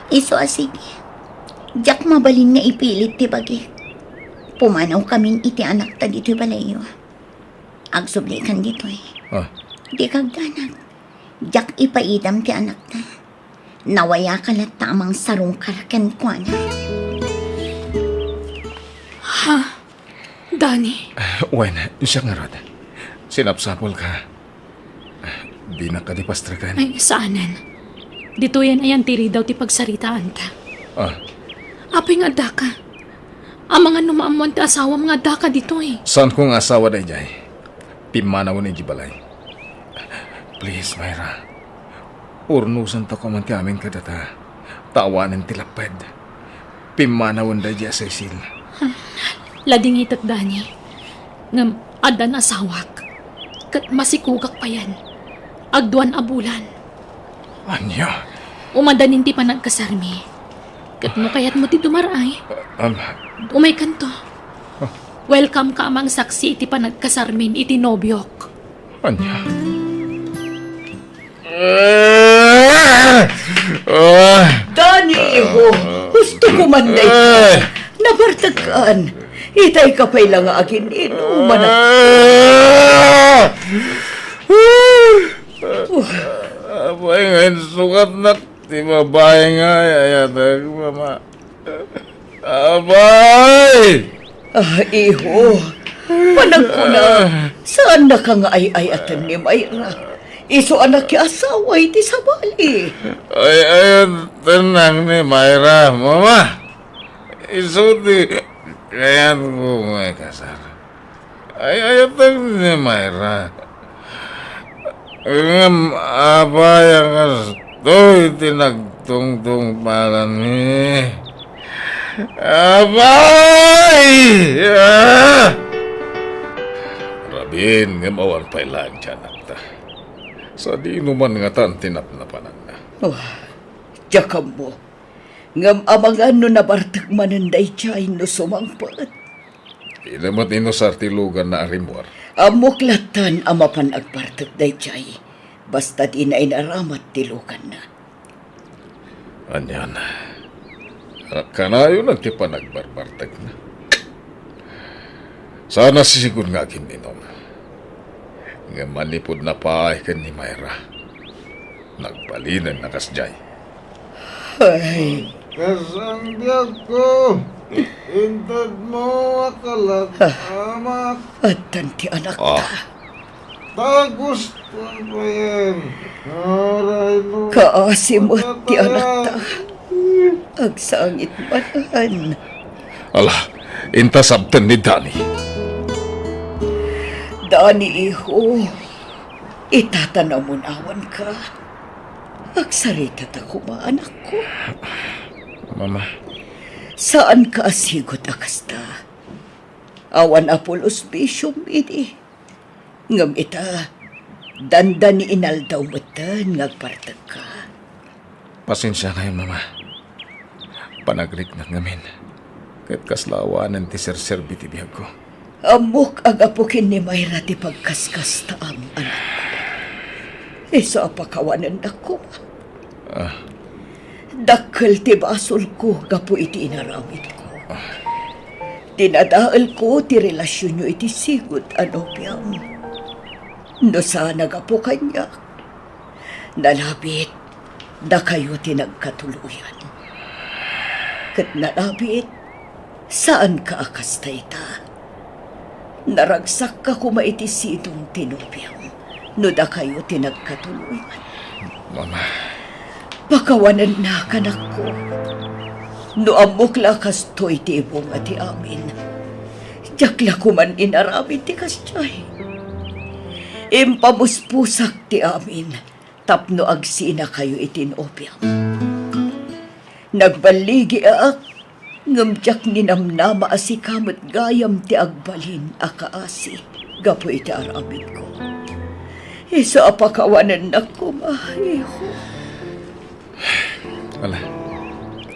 Isu a sige. Diak mabalin nga ipilit ti bagik. Pumanawkamin iti anakta ditoy balayyo. Agsublikan ditoy. Ah. Dika agdanag. Diak ipaidam ti anakta. Nawayaka latta a mangsarungkar kenkuana. Ha? Dani? Wen, siak ngarud. Sinapsapulka. Dinak kadi pastreken? Ay, saanen. Ditoyen a yantiridaw ti pagsaritaanta. Ah. Apay nga addaka? Amangan no maammoan ti asawam nga addaka ditoy. Saanko nga asawa daydiay. Pimmanawen idiay balay. Please, Myra. Urnosentayo man ti amin kadata. Ta awanen ti lapped. Pimmanawen daydiay a Cecil. Ladingitek, Dani. Ngem addan asawak. Ket masikogak payen. Agduan a bulan. Ania? Umadanin ti panagkasarmi. Ket no kayatmo ti dumar-ay, um, umaykanto. Welcome ka a mangsaksi iti panagkasarmin iti nobiok. Ania? Dani, iho, husto ko man dayta. Nabartekkan. Itay ka pay la nga agin-inuman. Apay nga insukatnak ti babai nga ay-ayatek, Mama. Apay! Ah, iho, panagkuna, saannaka nga ay-ayaten ni Myra. Isu a nakiasawa iti sabali. Ay-ayatennak ni Myra, Mama. Isu ti kayatko nga ikasar. Ay-ayatek ni Myra. Ngem apay a kastoy ti nagtungtungpalanmi? Apay! Ah! Rabin, ngem awan pay laeng ti anakta. Sadino man ngatan ti napnapananna? Oh, diak ammo. Ngem amangan no nabartek manen daydiay no sumangpet. Dina met inusar ti luganna a rimmuar. Ammok lattan a mapan agbartek daydiay, basta dina inaramat ti luganna. Anian, kanayon ti panagbarbartekna. Saan a sisigud nga agin-inum. Ngem manipud napaay ken ni Myra, nagbalinen a kasdiay. Ay. Kas ang biag ko, intedmo a kalat, ah, amak. Addan ti anakta. Ah. Ta gusto payen. Aray no. Kaasi met ti anakta. Agsangit manen. Ala, inta sabten ni Dani. Dani, iho, ita ta namunawanka. Agsarita ta koma, anakko. Mama. Saanka a sigud a kasta. Awan a pulos bisiom idi. Ngem ita, dandani inaldaw metten nga agbartekka. Pasensiakayon, Mama. Panagriknak ngamin. Ket kasla awanen ti serserbi ti biagko. Ammok a gapu ken ni Myra ti pagkaskastaam, anakko. Isu a pakawanennak koma. Ah. Dakkel ti basolko gapu iti inaramidko. Dinadaelko ti relasionyo iti sigud a nobiam. No saan a gapu kaniak, nalabit, dakayo ti nagkatuloyan. Ket nalabit, saanka a kasta ita. Naragsakka koma iti sidong ti nobiam no dakayo ti nagkatuloyan. Mama. Pakawanennak, anakko. No ammok la kastoy ti ibunga ti amin, Diak la koman inaramid ti kasdiay. Impamuspusak ti amin tapno agsinakayo iti inopiam. Nagballigiak, ngem diak ninamnama a sika met gayam ti agbalin a kaasi gapu iti aramidko. Isu a pakawanennak koma, iho. Ala,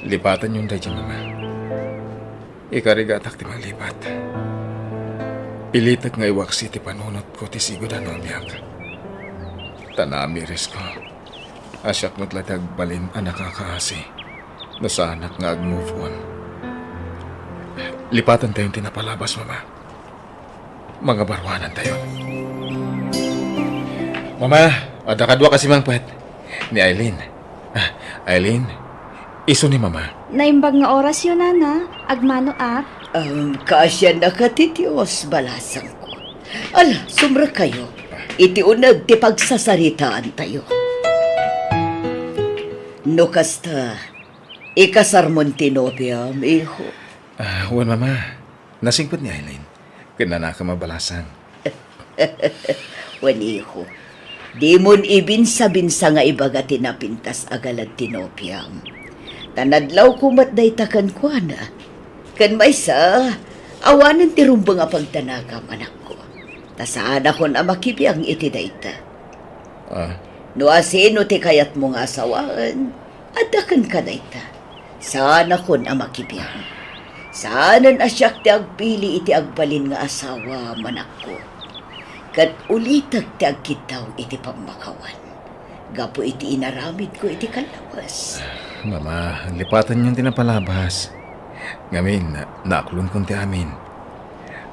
lipatanyon daydiay, Mama. Ikarigatak ti manglipat. Ilitek nga iwaksi ti panunotko ti sigud a nobiak. Ta namirisko a siak met la ti agbalin a nakakaasi no saanak nga ag-move on. Lipatantayon ti napalabas, Mama. Mangabaruanantayon. Mama, adda kadua a simangpet. Ni Aileen. Ah, Aileen, isu ni Mama. Naimbag nga orasyo, Nana. Agmanoak. Ang kaasiannaka ti Dios, balasangko. Ala, sumrekkayo. Iti uneg ti pagsasaritaantayo. No kasta, ikasarmon ti nobiam, iho? Ah, wen, Mama. Nasingpet ni Aileen. Ken nanakam a balasang. Wen, iho, dimon ibinsabinsa nga ibaga ti napintas a galad ti nobiam. Ta nadlawko met dayta kenkuana. Ken maysa, awanen ti rumbeng a pagdanagam, anakko. Ta saanakon a makibiang iti dayta. Ah. No asino ti kayatmo nga asawaen, adda kenka dayta. Saanakon a makibiang. Saanen a siak ti agpili iti agbalin nga asawa, manakko. Ket ulitek ti agkiddaw iti pammakawan gapu iti inaramidko iti kallawes. Mama, lipatanyon ti napalabas. Ngamin, naaklonkon ti amin.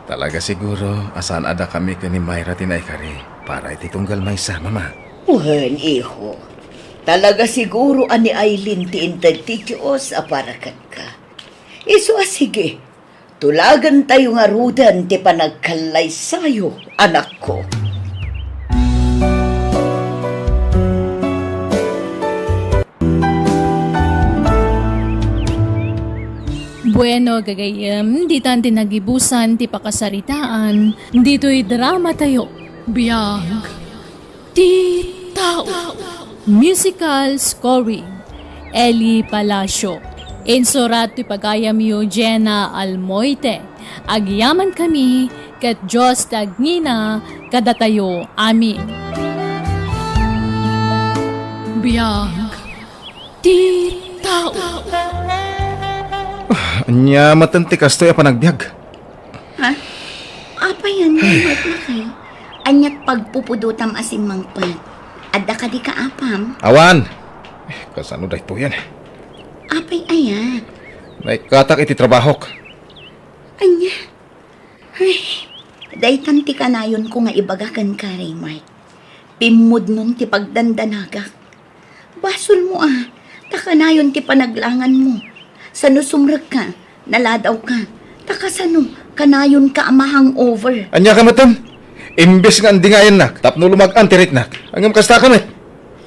Talaga siguro a saan a dakami ken ni Myra ti naikari para iti tunggal maysa, Mama. Wen, iho. Talaga siguro a ni Aileen ti inted ti Dios a para kenka. Isu a sige, tulagentayo ngaruden ti panagkallaysayo, anakko. Bueno, gagayyem, ditan ti nagibusan ti pakasaritaan ditoy dramatayo. Biag ti tao. Musical scoring, Eli Palacio. Insurat ti pagayamyo, Jenna Almoite. Agyamankami ket Dios ti agngina kadatayo amin. Biag ti tao. Ah, ania met ti kastoy a panagbiag? Ha? Apay, ania met lakay? Aniat pagpupudotam a simmangpet? Adda kadi kaapam? Awan! Eh, kasano daytoyen? Apay aya? Naikkatak iti trabahok. Ania? Ay, daytan ti kanayonko nga ibaga kenka, Raymart. Pimmudnon ti pagdandanagak. Basolmo a, ta kanayon ti panaglanganmo. Sano sumrekka, naladawka, ta kasano, kanayonka a ma-hangover. Ania ka metten? Imbes nga andingayannak tapno lumag-an ti riknak, ngem kasta ka met.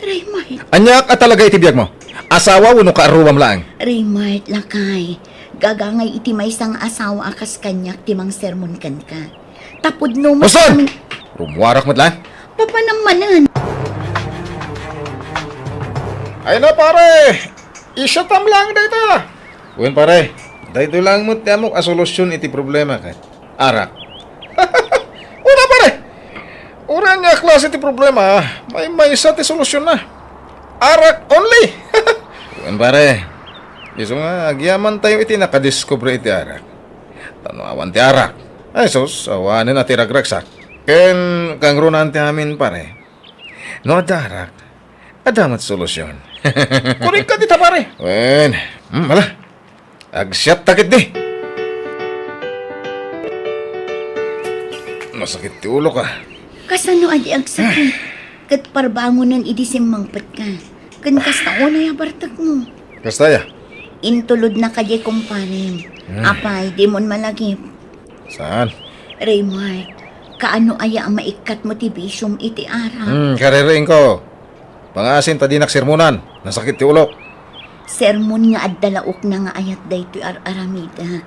Raymart. Ania ka talaga iti biagmo? Asawa wenno kaaruam laeng? Raymart, lakay, gagangay iti maysa nga asawa a kas kaniak ti mangsermon kenka. Ta pudno met Boston! Amin. Rumuarak met laeng. Papanam manen. Ay na, pare! Isiatam laeng dayta! Wen, pare, daytoy laeng met ti ammok a solusyon iti problema ket arak. Una, pare! Uray ania a klase ti problema, maymaysa ti solusyonna. Arak only! Wen, pare, isu nga agyamantayo iti nakadiskubre iti arak. Ta no awan ti arak, ay sus, awanen a ti ragragsak. Ken kangrunaan ti amin, pare. No adda arak, adda met solusyon. Korek ka dita, pare. Wen, hmm, ala. Agsiatta ketdi. Masakit ti ulok. Kasano a di agsakit? Ket parbangonen idi simmangpetka. Ken kasta unay a bartekmo. Kasta aya? Intulodna kadi, kumparem. Hmm. Apay, dimon malagip. Saan? Raymart, kaano aya a maikkatmo ti bisiom iti arak? Hmm, kaririingko. Pangaasim ta dinak sermonan. Nasakit ti ulok. Sermon nga adda laokna nga ayat daytoy ar-aramidek.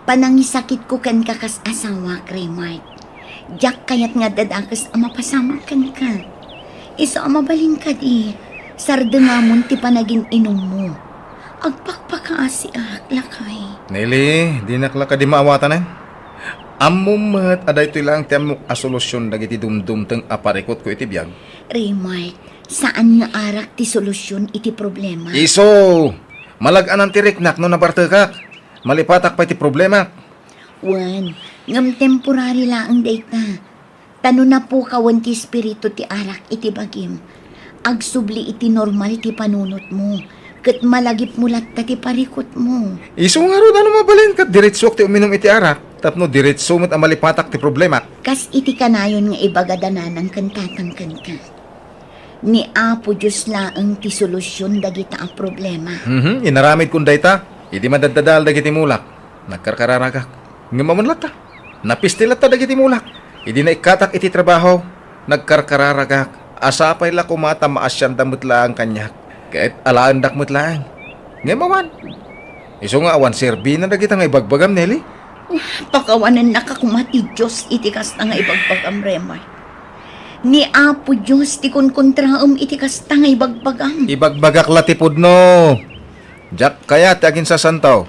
Panangisakitko kenka kas asawak, Raymart. Diak kayat nga adda dakes a mapasamak kenka. Isu a mabalin kadi, sardengamon ti panagin-inummo. Agpakpakaasiak, lakay. Nelly, dinak la kadi maawatanen. Ammom met a daytoy laeng ti ammok a solusion dagiti dumdumteng a parikutko iti biag. Raymart, saan nga arak ti solusion iti problema. Isu! Malag-anan ti riknak no nabartekak. Malipatak pay ti problema. Wen, ngem temporary laeng dayta. Ta no napukawen ti espiritu ti arak iti bagim, agsubli iti normal ti panunotmo, ket malagipmo latta ti parikutmo. Isu ngarud a no mabalin ket diretsuak ti uminum iti arak, tapno diretso met a malipatak ti problema. Kas iti kanayon nga ibagada nanang ken tatang kenka. Ni Apo Dios laeng ti solusion dagita a problema. Mhm, inaramidkon dayta, idi madaddadael dagiti mulak, nagkarkararagak. Ngem awan latta, napisti latta dagiti mulak. Idi naikkatak iti trabaho, nagkarkararagak. Sapay la koma ta maasianda met laeng kaniak. Ket alaendak met laeng. Ngem awan. Isu nga awan serbina dagita nga ibagbagam, Nelly? Pakawanennaka koma ti Dios iti kasta nga ibagbagam, Raymart. Ni Apo Dios ti kunkontraem iti kasta nga ibagbagam. Ibagbagak la ti pudno. Diak kayat ti aginsasanto.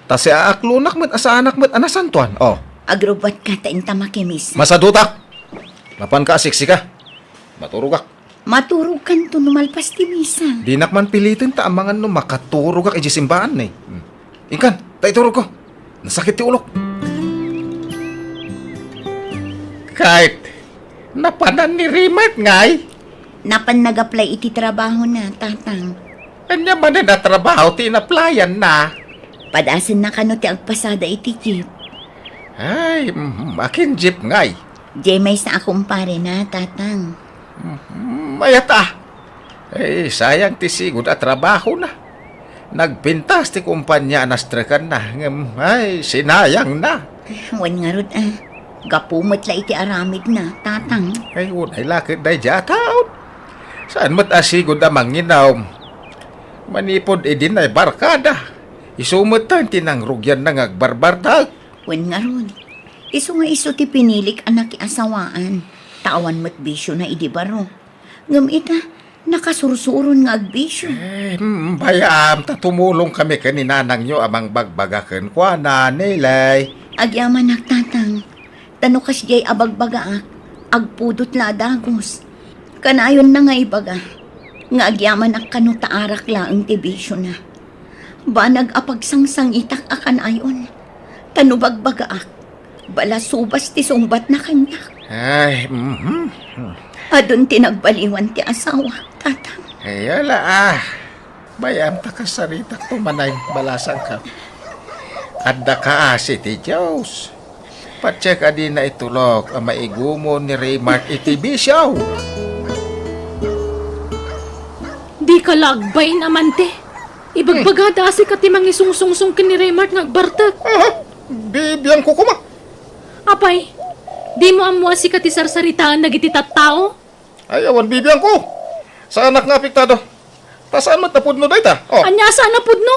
Ta siaaklonak met a saanak met a nasantoan. Oh. Agrubbuatka ta inta makimisa. Masadutak! Mapanka a siksika. Maturogak. Maturogkanto no malpas ti misa. Dinak man piliten ta amangan no makaturogak idiay simbaan, eh. Hmm. Inkan, ta iturogko. Nasakit ti ulok. Kayat, napanan ni Raymart ngay? Napan nag-apply iti trabahona, tatang. Ania manen a trabaho ti in-applyan-na? Padasenna kano ti agpasada iti jeep. Ay, mhm, akin jeep ngay? Diay maysa a kumparena, tatang. Mhm, mayat a. Ay, sayang ti sigud a trabahona. Nagpintas ti kumpania a nastrekanna, ngem, ay, sinayangna. Wen ngarud, a. Gapu met la iti aramidna, tatang. Ay, unay la ket daydiay a taon. Saan met a sigud a manginom? Manipud idi naibarkada, isu metten ti nangrugianna nga agbarbartek. Wen ngarud, isu nga isu ti pinilik a nakiasawaan, ta awan met bisiona idi baro. Ngem ita, nakasursuron nga agbisio. Eh, mm, bayam, ta tumulongkami ken ni nanangyo a mangbagbaga kenkuana, Nelly. Agyamanak, tatang. Ta no kasdiay a bagbagaak, agpudot la a dagus. Kanayonna nga ibaga, nga agyamanak kano ta arak laeng ti bisiona. Banag a pagsangsangitak a kanayon, ta no bagbagaak, balasubas ti sungbatna kaniak. Ay, mhm. Adun ti nagbaliwan ti asawak, tatang. Ay, ala, ah. Bayam ta kasaritak to manay balasangka. Adda kaasi ti Dios. Patse ka dina itulok a maigumon ni Raymart iti bisio. Dika la agbain, amante. Ibagbagada a sika ti mangisungsungsong ken ni Raymart nga agbartek. Aha, bibiangko koma. Apay, dimo ammo a sika ti sarsaritaen dagiti tattao? Ay, awan bibiangko. Saanak nga apektado. Ta saan met a pudno dayta? Oh. Ania a saan a pudno?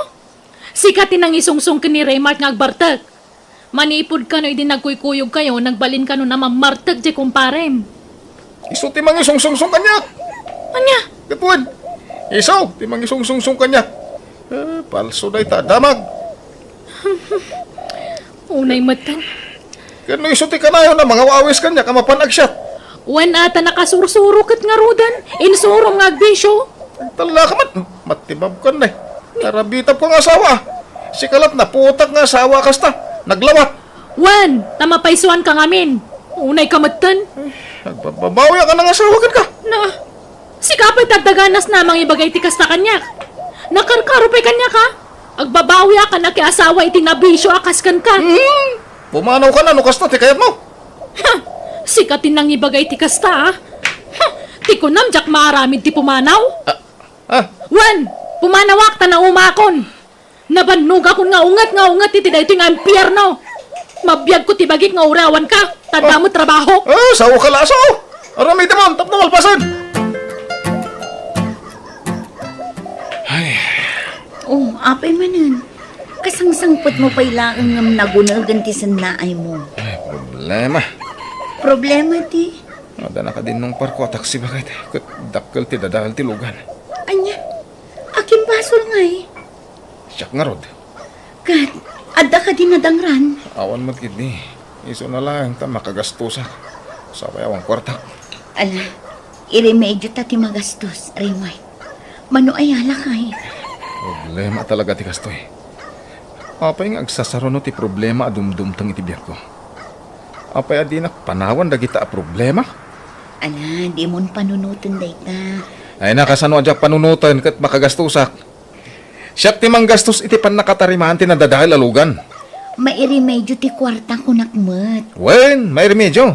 Sika ti nangisungsong ken ni Raymart nga agbartek. Manipud kano idi nagkuykuyogkayo, nagbalin kano a mammartek diay kumparem. Isu ti mangisungsungsong kaniak. Ania? Ket wen, isu ti mangisungsungsong kaniak. Eh, palso dayta, damag. Unay metten. Ket no isu ti kanayon a mangawawis kaniak a mapan agsiat. Wen a ta nakasursuro ket ngaruden, insurom nga agbisio. Tallaka met, matibabkan na eh. Narabitab ko nga asawa. Sika lat naputak nga asawa kasta. Naglawat. Wen, ta mapaysuanka ngamin. Unay ka metten. Eh, agbababawi ka nga asawa kenka. Na, sika pay tadaganas na mangibaga iti kasta kaniak. Nakarkaro pay kaniak, ha? Agbabawi a kan akiasawa iti nabisio a kas kenka. Hmm. Pumanaw ka na no kasta ti kayatmo. Ha! Sika ti nangibaga iti kasta, ha? Ha! Ti kunam, diak maaramid ti pumanaw? Ah, ah. Wen, pumanawak ta naumakon. Nabannogakon nga unget nga unget iti daytoy nga impierno. Mabiagko ti bagik nga uray awanka, ta adda met trabaho. Ah, sao ka la, sao. Aramidemon tapno malpasen. Ay. Oh, apay manen. Kasangsangpetmo pay laeng ngem nagunegen ti sennaaymo. Ay, problema. Problema ti? Adda nakadinnong parko a taksi baket, ket dakkel ti dadael ti lugan. Ania? Akin basol ngay? Siak ngarud. Ket, adda kadi nadangran? Awan met ketdi. Isuna laeng ta makagastosak. Sapay awan kuartak. Ala, iremedio ta ti magastos, Raymar. Mano aya lakay? Problema talaga ti kastoy. Apay nga agsasaruno ti problema a dumdumteng iti biagko? Apay a dinak panawan dagita a problema? Ala, dimon panunoten dayta. Ay, nakasano a diak panunoten ket makagastosak? Siak ti manggastos iti pannakatarimaan ti nadadael a lugan. Mairemedio ti kuarta, kunak met. Wen, mairemedio.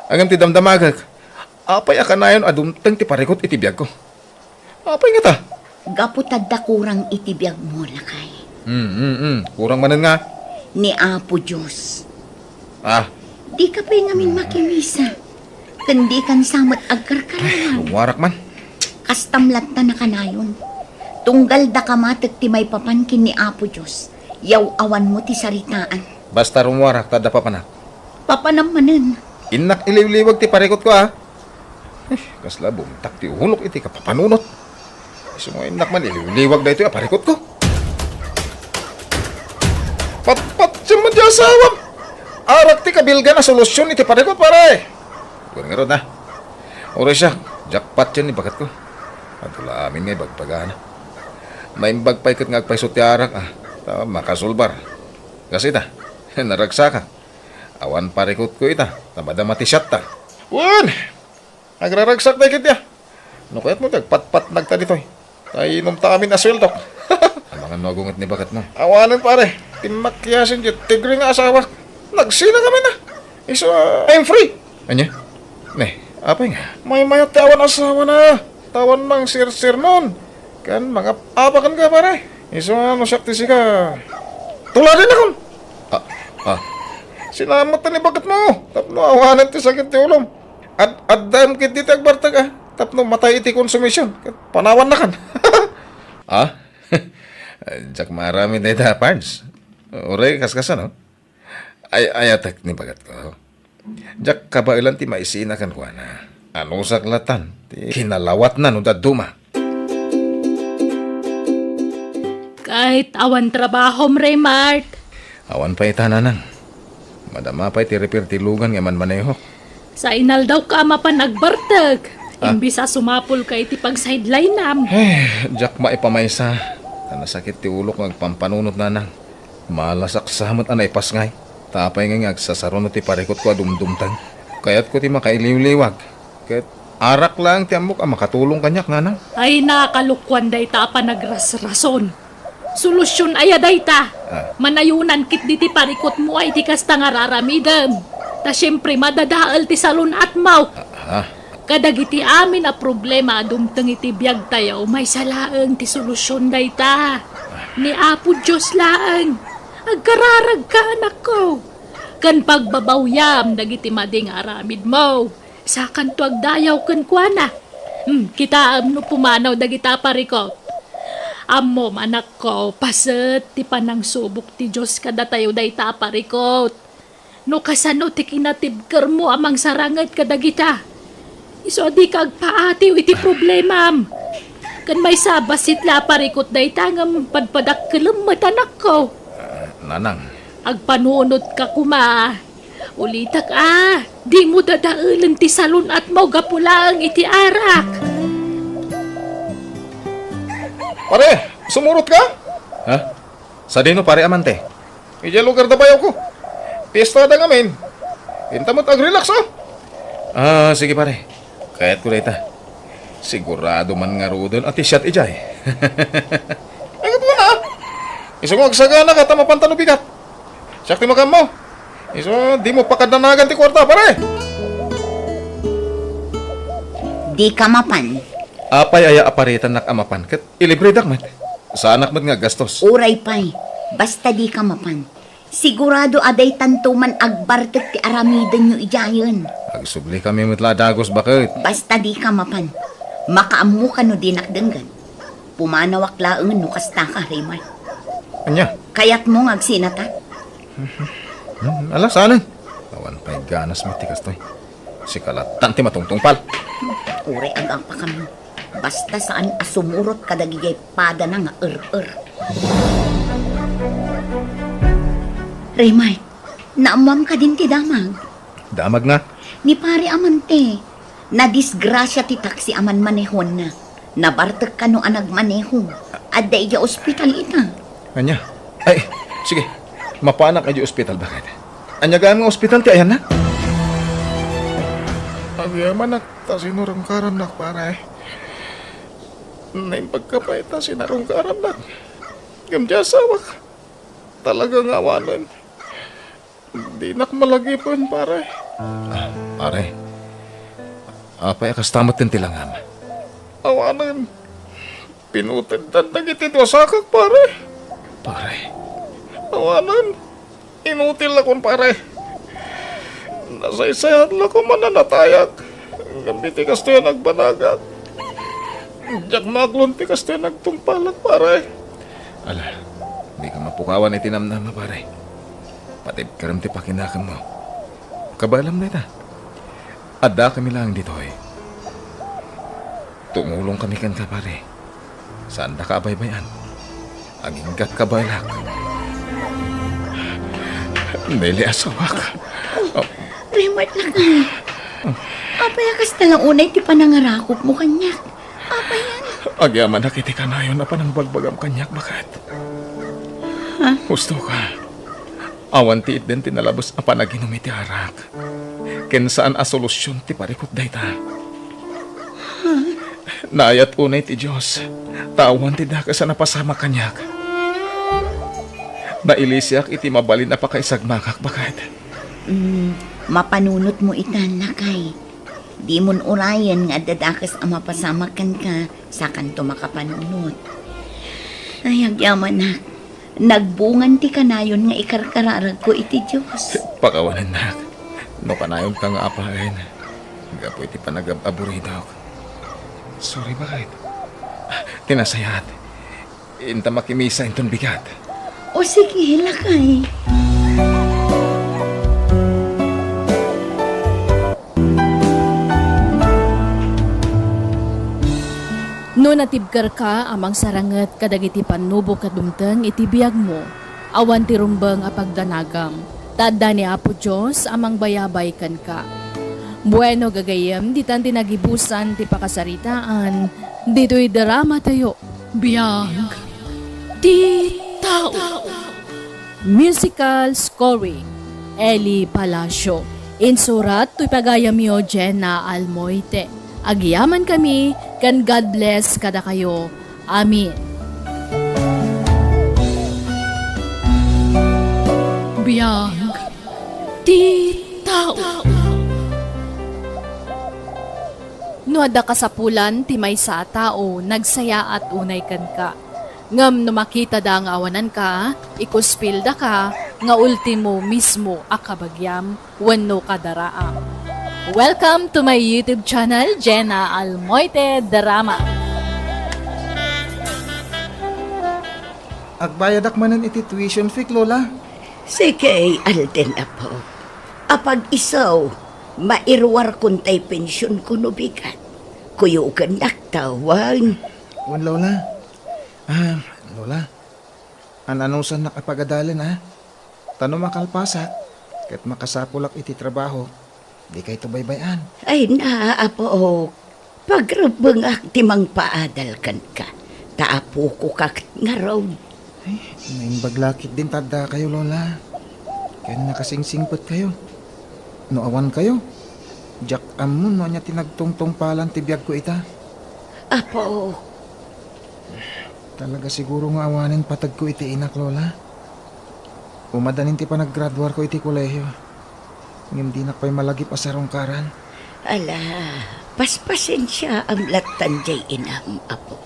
Ngem ti damdamagek, apay a kanayon a dumteng ti parikut iti biagko? Apay ngata? Gapu ta adda kurang iti biagmo, lakay. Hmm, hmm, hmm. Kurang manen nga? Ni Apo Dios. Ah. Dika pay ngamin makimisa. Ken dikan sa met agkarkararag. Ay, rummuarak man. Kastam latta nakanayon. Tunggal daka matek ti maipapan ken ni Apo Dios, yaw-awanmo ti saritaan. Basta rummuarak ta adda papanak. Papanam manen. Innak iliwliwag ti parikutko, a. Eh, kasla bumtak ti ulok iti kapapanunot. Isu nga innak man iliwliwag daytoy a parikutko. Patpatiem met ti asawam. Arak ti kabilgan a solusion iti parikut, pare. Wen ngarud, a. Uray siak, jackpot yan ni baketko. Adu la amin nga ibagbagana. Naimbag pay ket nga agpayso ti arak, a. Ta makasulbar. Kas ita, naragsakak. Awan parikutko ita, ta madama ti siatta. Wen! Agraragsak dagiti, a. No kayatmo, agpatpatnagta ditoy. Ta inumta amin a sueldok. Amangan no agunget ni baketmo. Awanen, pare. Ti makiasin ti tigre nga asawak. Nagsina kami na. Isu, a, I'm free. Ania? Ne, apay nga? Maymayat ti awan asawana. Tawan mangsirsirnon. Ken mangap-apaken ka, pare. Isu nga no siak ti sika. Tuladennakon. A, a. Sinamat ni baketmo. Tapno awanen ti sakit ti ulom. Ad-, addaem ketdi ti agbartek, a, tapno matay iti konsumision. Ket panawannakan. A? Diak maaramid dayta, Pards. Uray, kaskasano? Ay, ayatek ni baketko. Diak kabaelan ti maisina kenkuana. Anusak latan ti kinalawatna no dadduma. Ket awan trabahom, Raymart? Awan pay ita, nanang. Madama pay ti repair ti lugan nga manmanehok. Sa inaldawka a mapan agbartek, a, imbis a sumapulka iti pagsidelinam. Eh, diak maipamaysa. Ta nasakit ti ulok nga agpampanunot, nanang. Malasak sa met a naipasngay. Ta apay nga agsasaruno ti parikutko a dumdumteng? Kayatko ti makailiwliwag. Ket arak laeng ti ammok a makatulong kaniak, nanang. Ay, nakalokuan dayta a panagrasrason. Solusion aya dayta? A. Manayonan ketdi ti parikutmo a iti kasta nga raramidem. Ta siempre, madadael ti salun-atmo. A, a. Kadagiti amin a problema a dumteng iti biagtayo, maysa laeng ti solusion dayta. Ni Apo Dios laeng. Agkararagka, anakko. Ken pagbabawyam dagiti madi nga aramidmo. Sakanto agdayaw kenkuana. Hmm, kitaem no pumanaw dagita a parikut. Ammom, anakko, paset ti panangsubok ti Dios kadatayo dayta a parikut. No kasano ti kinatibkermo a mangsaranget kadagita, isu a dika agpaatiw iti problemam. Ken maysa a bassit la a parikut dayta ngem padpadakkelem met, anakko. A, nanang. Agpanunotka koma. Ulitek a, dimo dadaelen ti salun-atmo gapu laeng iti arak. Pare, sumurotka? Ha? Sadino, pare, amante? Idiay lugar da bayawko. Piestada ngamin. Inta met agrelax, a. A, sige, pare. Kayatko dayta. Sigurado man ngaruden a ti siat idiay. Ay, gapu na. Isu nga agsaganaka ta mapanta no bigat. Siak ti makaammo. Isu, dimo pakadanagan ti kuarta, pare. Dika mapan. Apay aya a paritannak a mapan ket ilibredak met? Saanak met nga aggastos. Uray pay, basta dika mapan. Sigurado a daytanto man agbartek ti aramidenyo idiayen. Agsublikami met la a dagus, baket. Basta dika mapan. Makaammokano dinak denggen? Pumanawak laengen no kastaka, Raymar. Ania? Kayatmo nga agsinata? Hmm, ala, saanen. Awan pay ganas met ti kastoy. Sika lattan ti matungtungpal. Uray agapakami. Basta saan a sumurot kadagiti padana nga er-er. Raymart, naammoam kadin ti damag? Damag nga? Ni Pare Amante, nadisgrasia ti taksi a manmanehonna. Nabartek kano a nagmaneho. Adda idiay ospital ita. Ania? Ay, sige. Mapanak idiay ospital, baket. Ania gayam nga ospital ti ayanna? Agyamanak ta sinarungkarannak, pare. Naimbag ka pay ta sinarungkarannak. Ngem diay asawak, talaga nga awanen. Dinak malagipen, pare. Ah, pare. Apay a kasta met ti langam? Awanen. Pinuteddan dagiti dua sakak, pare. Pare. Awanen. Inutil lakon, pare. Nasaysayat lakon man a natayag. Ngem iti kastoy a nagbanagak, diak maaklon ti kastoy a nagtungpalak, pare. Ala, dika mapukawan iti namnama, pare. Patibkerem ti pakinakemmo. Kabaelam dayta. Addakami laeng ditoy. Tumulongkami kenka, pare. Saandaka a baybay-an. Aginggatka baelak. Nelly, asawak. Raymart, lakay. Apay a kasta la unay ti panangarakopmo kaniak? Apay yan? Agyamanak iti kanayon a panangbagbagam kaniak, baket. Ha? Husto ka. Awan ti itden ti nalabes a panaginum iti arak. Ken saan a solusion ti parikut dayta. Naayat unay ti Dios, ta awan ti dakes a napasamak kaniak. Nailisiak iti mabalin a pakaisagmakak, baket. Mm, mapanunotmo itan, lakay. Dimon urayen nga adda dakes a mapasamak kenka, sakanto makapanunot. Ay, agyamanak. Nagbungan ti kanayon nga ikarkararagko iti Dios. Pakawanennak. No kanayonka nga apaen, gapu iti panagab-aburidok. Sorry, baket. Ti nasayaat, inta makimisa inton bigat. O sige, lakay. No natibkerka a mangsaranget kadagiti pannubok a dumteng iti biagmo, awan ti rumbeng a pagdanagam, ta adda ni Apo Dios a mangbayabay kenka. Bueno, gagayyem, ditan ti nagibusan ti pakasaritaan ditoy dramatayo. Biag ti tao. Musical scoring, Eli Palacio. Insurat toy pagayamyo, Jenna Almoite. Agyamankami ken God bless kadakayo. Amen. Biag ti tao. No adda kasapulan ti maysa a tao, nagsayaat unay kenka. Ngem no makitada nga awananka, ikuspildaka nga ultimo mismo a kabagiam wenno kadaraam. Welcome to my YouTube channel, Jenna Almoite Drama. Agbayadak manen iti tuition fee, Lola. Sige, Alden, apo. Apag isu, mairuarkon tay pensionko no bigat. Kuyogennak ta wen. Wen, Lola. Ah, Lola, an-anusannak a pagadalen, a? Ta no makalpasak, ket makasapulak iti trabaho, dikayto baybay-an. Ay na, apo, pagrebbengak ti mangpaadal kenka, ta apoko ka ket ngarud. Ay, naimbag la ketdin ta addakayo, Lola. Ken nakasingsingpetkayo. No awankayo, diak ammo no ania ti nagtungtungpalan ti biagko ita. Apo. Talaga siguro nga awanen pategko iti inak, Lola. Umadanin ti panaggraduarko iti kolehiyo. Ngem dinak pay malagip a sarungkaran. Ala, paspasensiaam lattan diay inam, apo.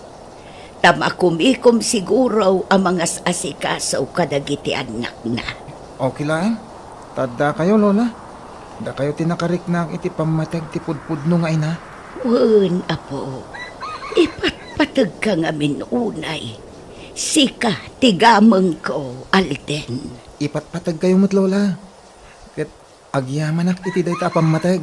Ta makumikom siguro a mangas-asikaso kadagiti annakna. Okay laeng. Ta addakayo, Lola. Dakayo ti nakariknaan iti pammateg ti pudpudno nga ina. Wen, apo. Ipatpategka ngamin unay. Sika ti gamengko, Alden. Ipatpategkayo met, Lola. Ket agyamanak iti dayta a pammateg.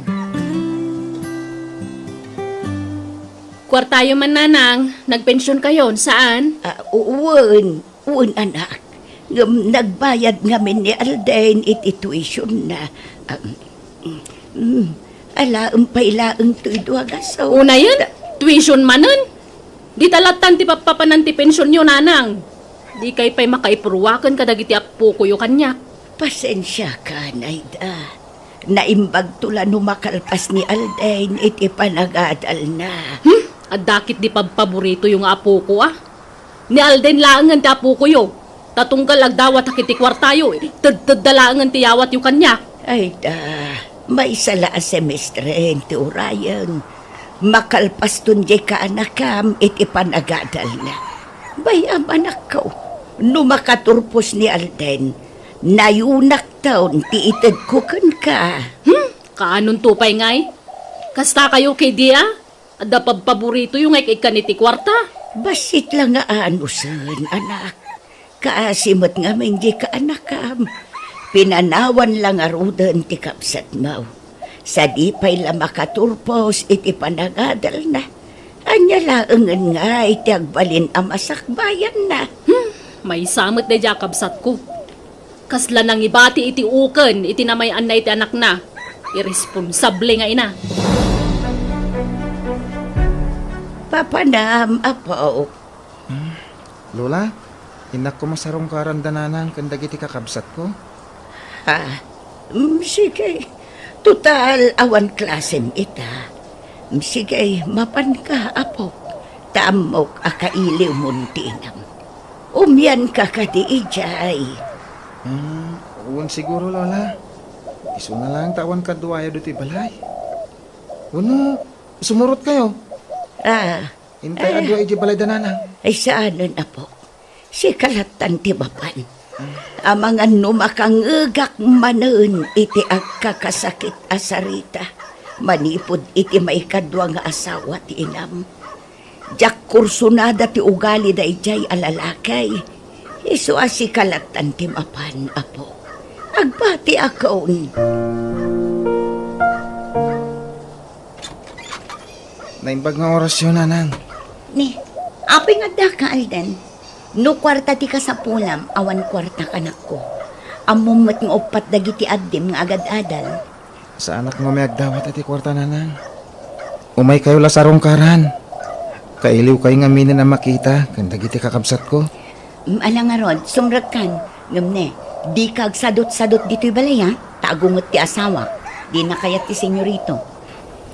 Kuartayo man, Nanang. Nagpensionkayon, saan? Ah, wen, wen, anak. Ngem nagbayad ngamin ni Alden iti tuition na. Ah, mm, mm, alaem pay laeng toy dua gaso. Unayen, tuition manen? Dita lattan ti pappapanan ti pensionyo, Nanang. Dikay pay makaipruwaken kadagiti appokoyo kaniak. Pasensiakan, Aida. Naimbagto la no makalpas ni Alden iti panagadalna. Hmm? Adda ketdi pabpaboritoyo nga apoko, a? Ni Alden laengen ti apokoyo. Ta tunggal agdawatak iti kuartayo, tedtedda laengen ti yawatyo kaniak. Aida, maysa la a semestren ti urayem. Makalpaston diay kaanakam iti panagadalna. Bay-am, anakko, no makaturpos ni Alden, nayunakton ti itedko kenka. Hmm? Kaanonto pay ngay? Kastakayo ketdi, a? Adda pabpaboritoyo nga ik-ikkan iti kuarta? Bassit la nga anusen, anak. Kaasi met ngamin diay kaanakam. Pinanawan la ngaruden ti kabsatmo. Sadi pay la makaturpos iti panagadalna. Ania laengen ngay ti agbalin a masakbayanna? Hmm, maysa met daydiay a kabsatko. Kasla nangibati iti uken iti namay-anna iti anakna. Irresponsable nga ina. Papanam, apo. Hmm? Lola, innak koma sarungkaran da nanang ken dagiti kakabsatko? Ha? Mm, sige. Total, awan klasem ita. Mm, sige, mapanka, apo. Ta ammok a kailiwmon ti inam. Umianka kadi idiay. Hmm, wen siguro, Lola. Isuna laeng ta awan kaduayo ditoy balay. Wenno, sumurotkayo? Ah. Intay a dua idiay balay da nanang. Ay, saanen, apo. Sika lattan ti mapan. Amangan no makangegak manen iti agkakasakit a sarita manipud iti maikadua nga asawa ti inam. Diak kursunada ti ugali daydiay a lalaki. Isu a sika lattan ti mapan, apo. Agbatiakon. Naimbag nga orasyo, nanang. Ni, apay nga addaka, Alden? No kuarta ti kasapulam, awan kuarta, anakko. Ammom met nga uppat dagiti addim nga agad-adal. Saanak nga umayag dawat iti kuarta, nanang. Umaykayo la sarungkaran. Kailiwkayo ngaminen a makita ken dagiti kakabsatko. Mm, ala ngarud, sumrekkan. Ngem ne, dika agsadutsadut ditoy balay, a? Ta agunget ti asawak. Dina kayat ti senyorito.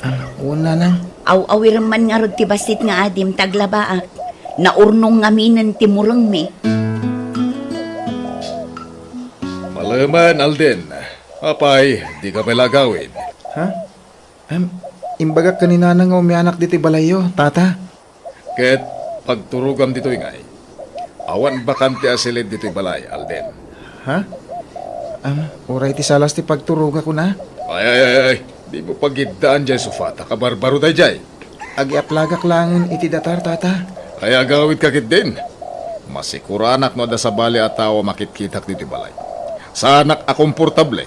Ah, wen, nanang. Aw-awirem man ngarud ti bassit nga adim ta aglabaak. Naurnong ngaminen ti murengmi. Palemen, Alden. Apay, dika pay la agawid? Ha? Em, imbagak ken ni nanang nga umianak ditoy balayyo, tata. Ket pagturogam ditoy ngay. Awan bakante a silid ditoy balay, Alden. Ha? Am, uray ti salas ti pagturogak, kuna? Ay, ay, ay, ay. Dimo pagiddaan diay sofa ta kabarbaro daydiay. Agiaplagak laengen iti datar, tata. Ay, agawidka ketdin. Masikuranak no adda sabali a tao a makitkitak ditoy balay. Saanak a komportable.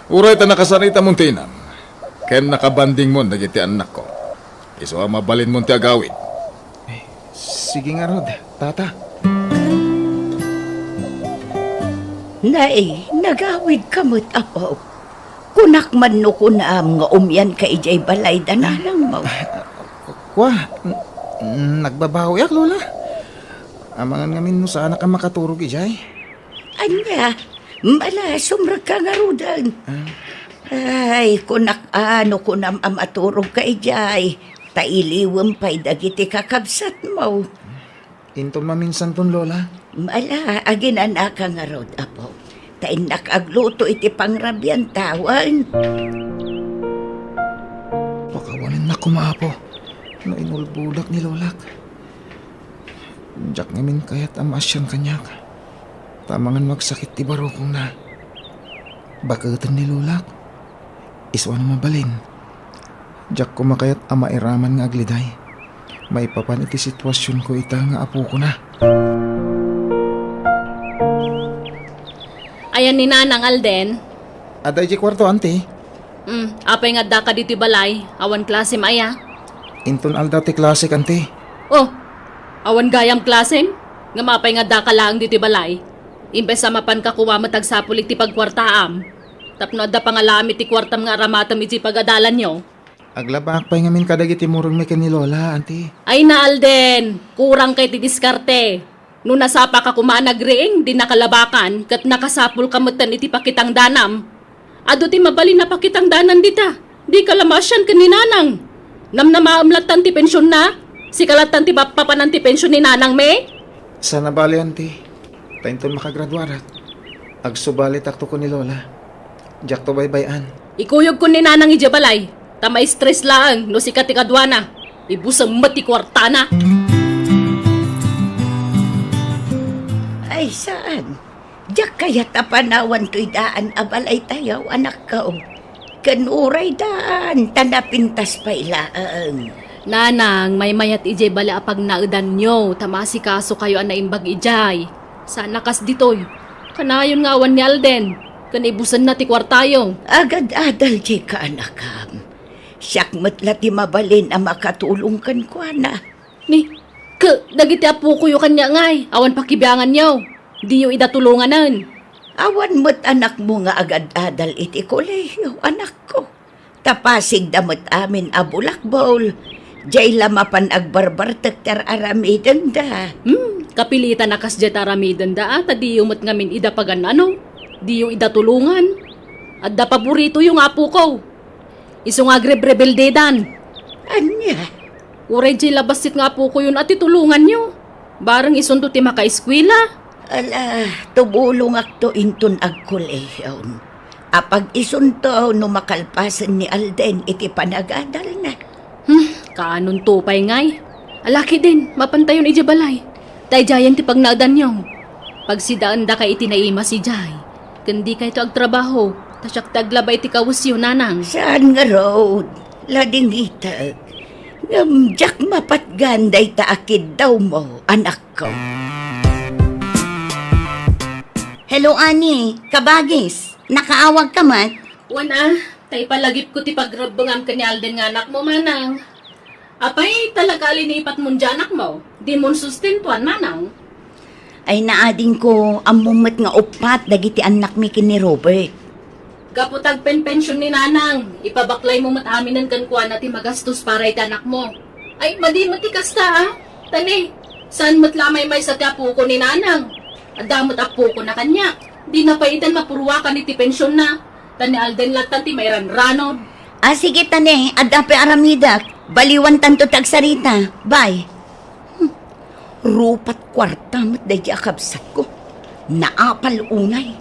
Uray ta nakasanitamon ti inam, ken nakabandingmon dagiti annakko. Isu a mabalinmon ti agawid. Eh, sige ngarud, tata. Nay, nagawidka met, apo. Kunak man no kunam nga umianka idiay balay da nanangmo. Kua, n-, nagbabawiak, Lola. Amangan ngamin no saanak a makaturog idiay. Ania, mala, sumrekka ngaruden. Ah. Ay, kunak, no kunam a maturogka idiay, ta iliwem pay dagiti kakabsatmo. Inton maminsanton, Lola. Mala, aginanaka ngarud, apo. Ta innak agluto iti pangrabianta, wen. Pakawanennak koma, apo, no inulbodak ni Lolak. Diak ngamin kayat a maasian kaniak, ta amangan no agsakit ti barukongna. Baketen ni Lolak. Isu a no mabalin, diak koma kayat a mairaman nga agliday maipapan iti situasionko ita nga apokona. Ayan ni Nanang Alden. Adda idiay kuarto, Auntie. Hmm, apay nga addaka ditoy balay? Awan klasem aya? Inton aldaw ti klasek, Auntie. Oh, awan gayam klasem? Ngem apay nga addaka laeng ditoy balay? Imbes a mapanka koma met agsapul iti pagkuartaam. Tapno adda pangalaam iti kuartam nga aramatem idiay pagadalanyo. Aglabaak pay ngamin kadagiti murengmi ken ni Lola, Auntie. Ay na, Alden! Kurangka iti diskarte. No nasapaka koma a nagriing, dinaka labakan, ket nakasapulka metten iti pakitangdanam. Adu ti mabalin a pakitangdanan dita. Dika la maasian ken ni Nanang. Namnamaem lattan ti pensionna. Sika lattan ti mappapanan ti pension ni Nanangmi. Saan a bale, Auntie. Ta inton makagraduarak, agsubalitakto ken ni Lola. Diakto baybay-an. Ikuyogko ni Nanang idiay balay, ta ma-stress laeng no sika ti kaduana. Ibusem met ti kuartana. Ay, saan? Diak kayat a panawan toy daan a balaytayo, anakko. Ken uray daan, ta napintas pay laeng. Nanang, maymayat idiay bale a pagnaedanyo, ta maasikasokayo a naimbag idiay. Saan a kas ditoy. Kanayon nga awan ni Alden, ken ibusenna ti kuartayo. Agad-adal diay kaanakam. Siak met la ti mabalin a makatulong kenkuana. Ni, ke, dagiti apokoyo kaniak ngay, awan pakibianganyo. Diyo ida tulonganen. Awan met anakmo nga agad-adal iti kolehiyo, anakko. Ta pasigda met amin a bulakbol, diay la mapan agbarbartek ti ar-aramidenda. Hmm, kapilitan a kasdiay ti aramidenda, a, ta diyo met ngamin ida pagan-ano, diyo ida tulongan. Adda paboritoyo nga apoko. Isu nga agrebrebeldedan. Ania? Uray diay la bassit nga apokoyon a ti tulonganyo. Bareng isunto ti makaeskuela. Ala, tumulongakto inton agkolehion. Apag isunto no makalpasen ni Alden iti panagadalna. Hmm, kaanonto pay ngay? Ala ketdin, mapantayon idiay balay. Ta idiayen ti pagnaedanyo. Pagsidaendaka iti naimas idiay. Ken dikayto agtrabaho, ta siak ti aglaba iti kawesyo, Nanang. Saan ngarud, ladingitek. Ngem diak mapatgan dayta a kiddawmo, anakko. Hello, Ani. Kabagis, nakaawagka met? Wen a, ta ipalagipko ti pagrebbengam ken ni Alden nga anakmo, Manang. Apay, talaga a linipatmon diay anakmo? Dimon sustentuan, Manang? Ay, naadingko, ammom met nga uppat dagiti annakmi ken ni Robert. Gapu ta agpenpension ni Nanang, ipabaklaymo met aminen kenkuana ti magastos para iti anakmo. Ay, madi met ti kasta, a. Ta ne, saan met la a maymaysa ti apoko ni Nanang? Adda met apokona kaniak. Dina pay itan mapuruakan iti pensionna. Ta ni Alden lattan ti mairanranod. A, sige ta ne, adda pay aramidek. Baliwantanto ti agsarita. Bye. Hmm. Rupat kuarta met daydi a kabsatko. Naapal unay.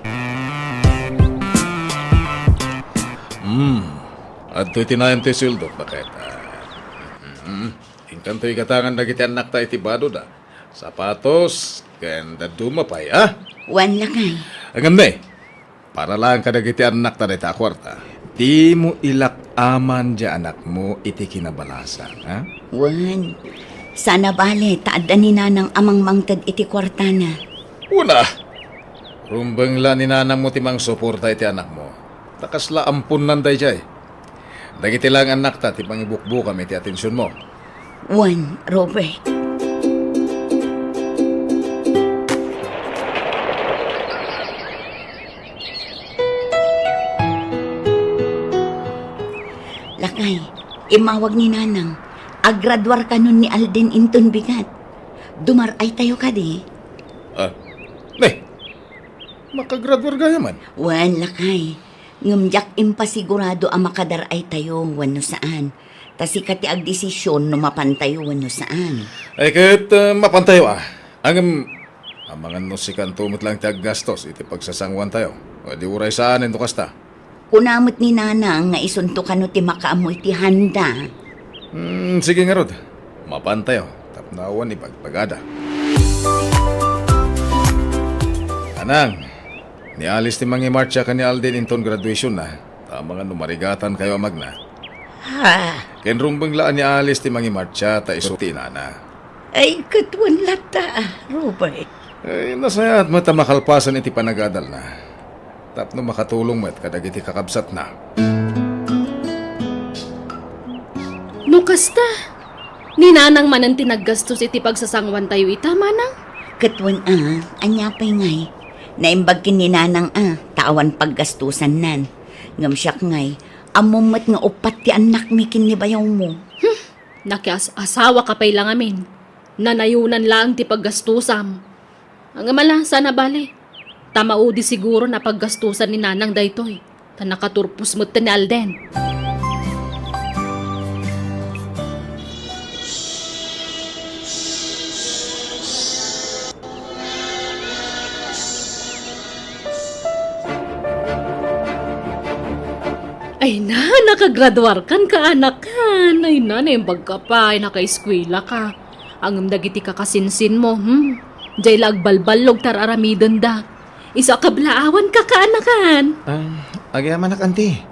Hmm. Adtoy tinaem ti sueldok, baket. Hmm. Inkanto igatangan dagiti annakta iti badoda. Sapatos, ken dadduma pay, a? Wen, lakay. Ngem ne, para laeng kadagiti annakta dayta a kuarta, dimo ilak-aman diay anakmo iti kinabalasan, a? Wen, saan a bale, ta adda ni Nanang a mangmangted iti kuartana. Wen a, rumbeng la ni Nanangmo ti mangsuporta iti anakmo. Ta kasla amponnan daydiay. Dagiti laeng annakta ti pangibukbukam iti atensionmo. Wen, Robert. Lakay, immawag ni Nanang. Aggraduar kanon ni Alden inton bigat. Dumar-aytayo kadi? A, ne, makagraduar gayamen? Wen, lakay. Ngem diak impasigurado a makadar-aytayo wenno saan. Ta sika ti agdesisyon no mapantayo wenno saan. Ay, ket, eh, mapantayo, a. Ngem, amangan no sikanto met laeng ti aggastos iti pagsasangoantayo. Wen di uray saanen no kasta. Kuna met ni Nanang nga isunto kano ti makaammo iti handa. Hmm, sige ngarud. Mapantayo, tapno awan ibagbagada. Nanang, ni Alice ti mangimartsa ken ni Alden inton graduationna, ta amangan no marigatankayo a magna. Ha? Ken rumbeng la a ni Alice ti mangimartsa ta isu ti inana. Ay, ket wen latta, Robert. Ay, nasayaat met a makalpasan iti panagadalna. tapno makatulong met kadagiti kakabsatna. No kasta, ni Nanang manen ti naggastos iti pagsasanguantayo ita, Manang? Ket wen a, ania pay ngay? Naimbag ken ni Nanang a, ta awan paggastosannan. Ngem siak ngay, ammom met nga uppat ti annakmi ken ni bayawmo. Hmm, nakias-asawa ka pay la ngamin. Nanayonan laeng ti paggastosam. Ngem ala, saan a bale. Ta maudi siguro a paggastosan ni Nanang daytoy. Ta nakaturpos met ni Alden. Ay na, nakagraduarkan, kaanakan. Ay na, naimbag ka pay, nakaeskuela ka. Ngem dagiti kakasinsinmo, hmm? Diay la agbalballog ta ar-aramidenda. Isu a kablaawan ka, kaanakan. Ah, agyamanak, anti.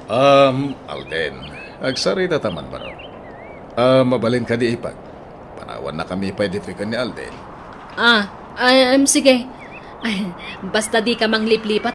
Um, Alden, agsarita ta man, baro. Ah, mabalin kadi, ipag? Panawannakami pay ditoy ken ni Alden. Ah, ay, um, sige. Ay, basta di ka mangliplipat,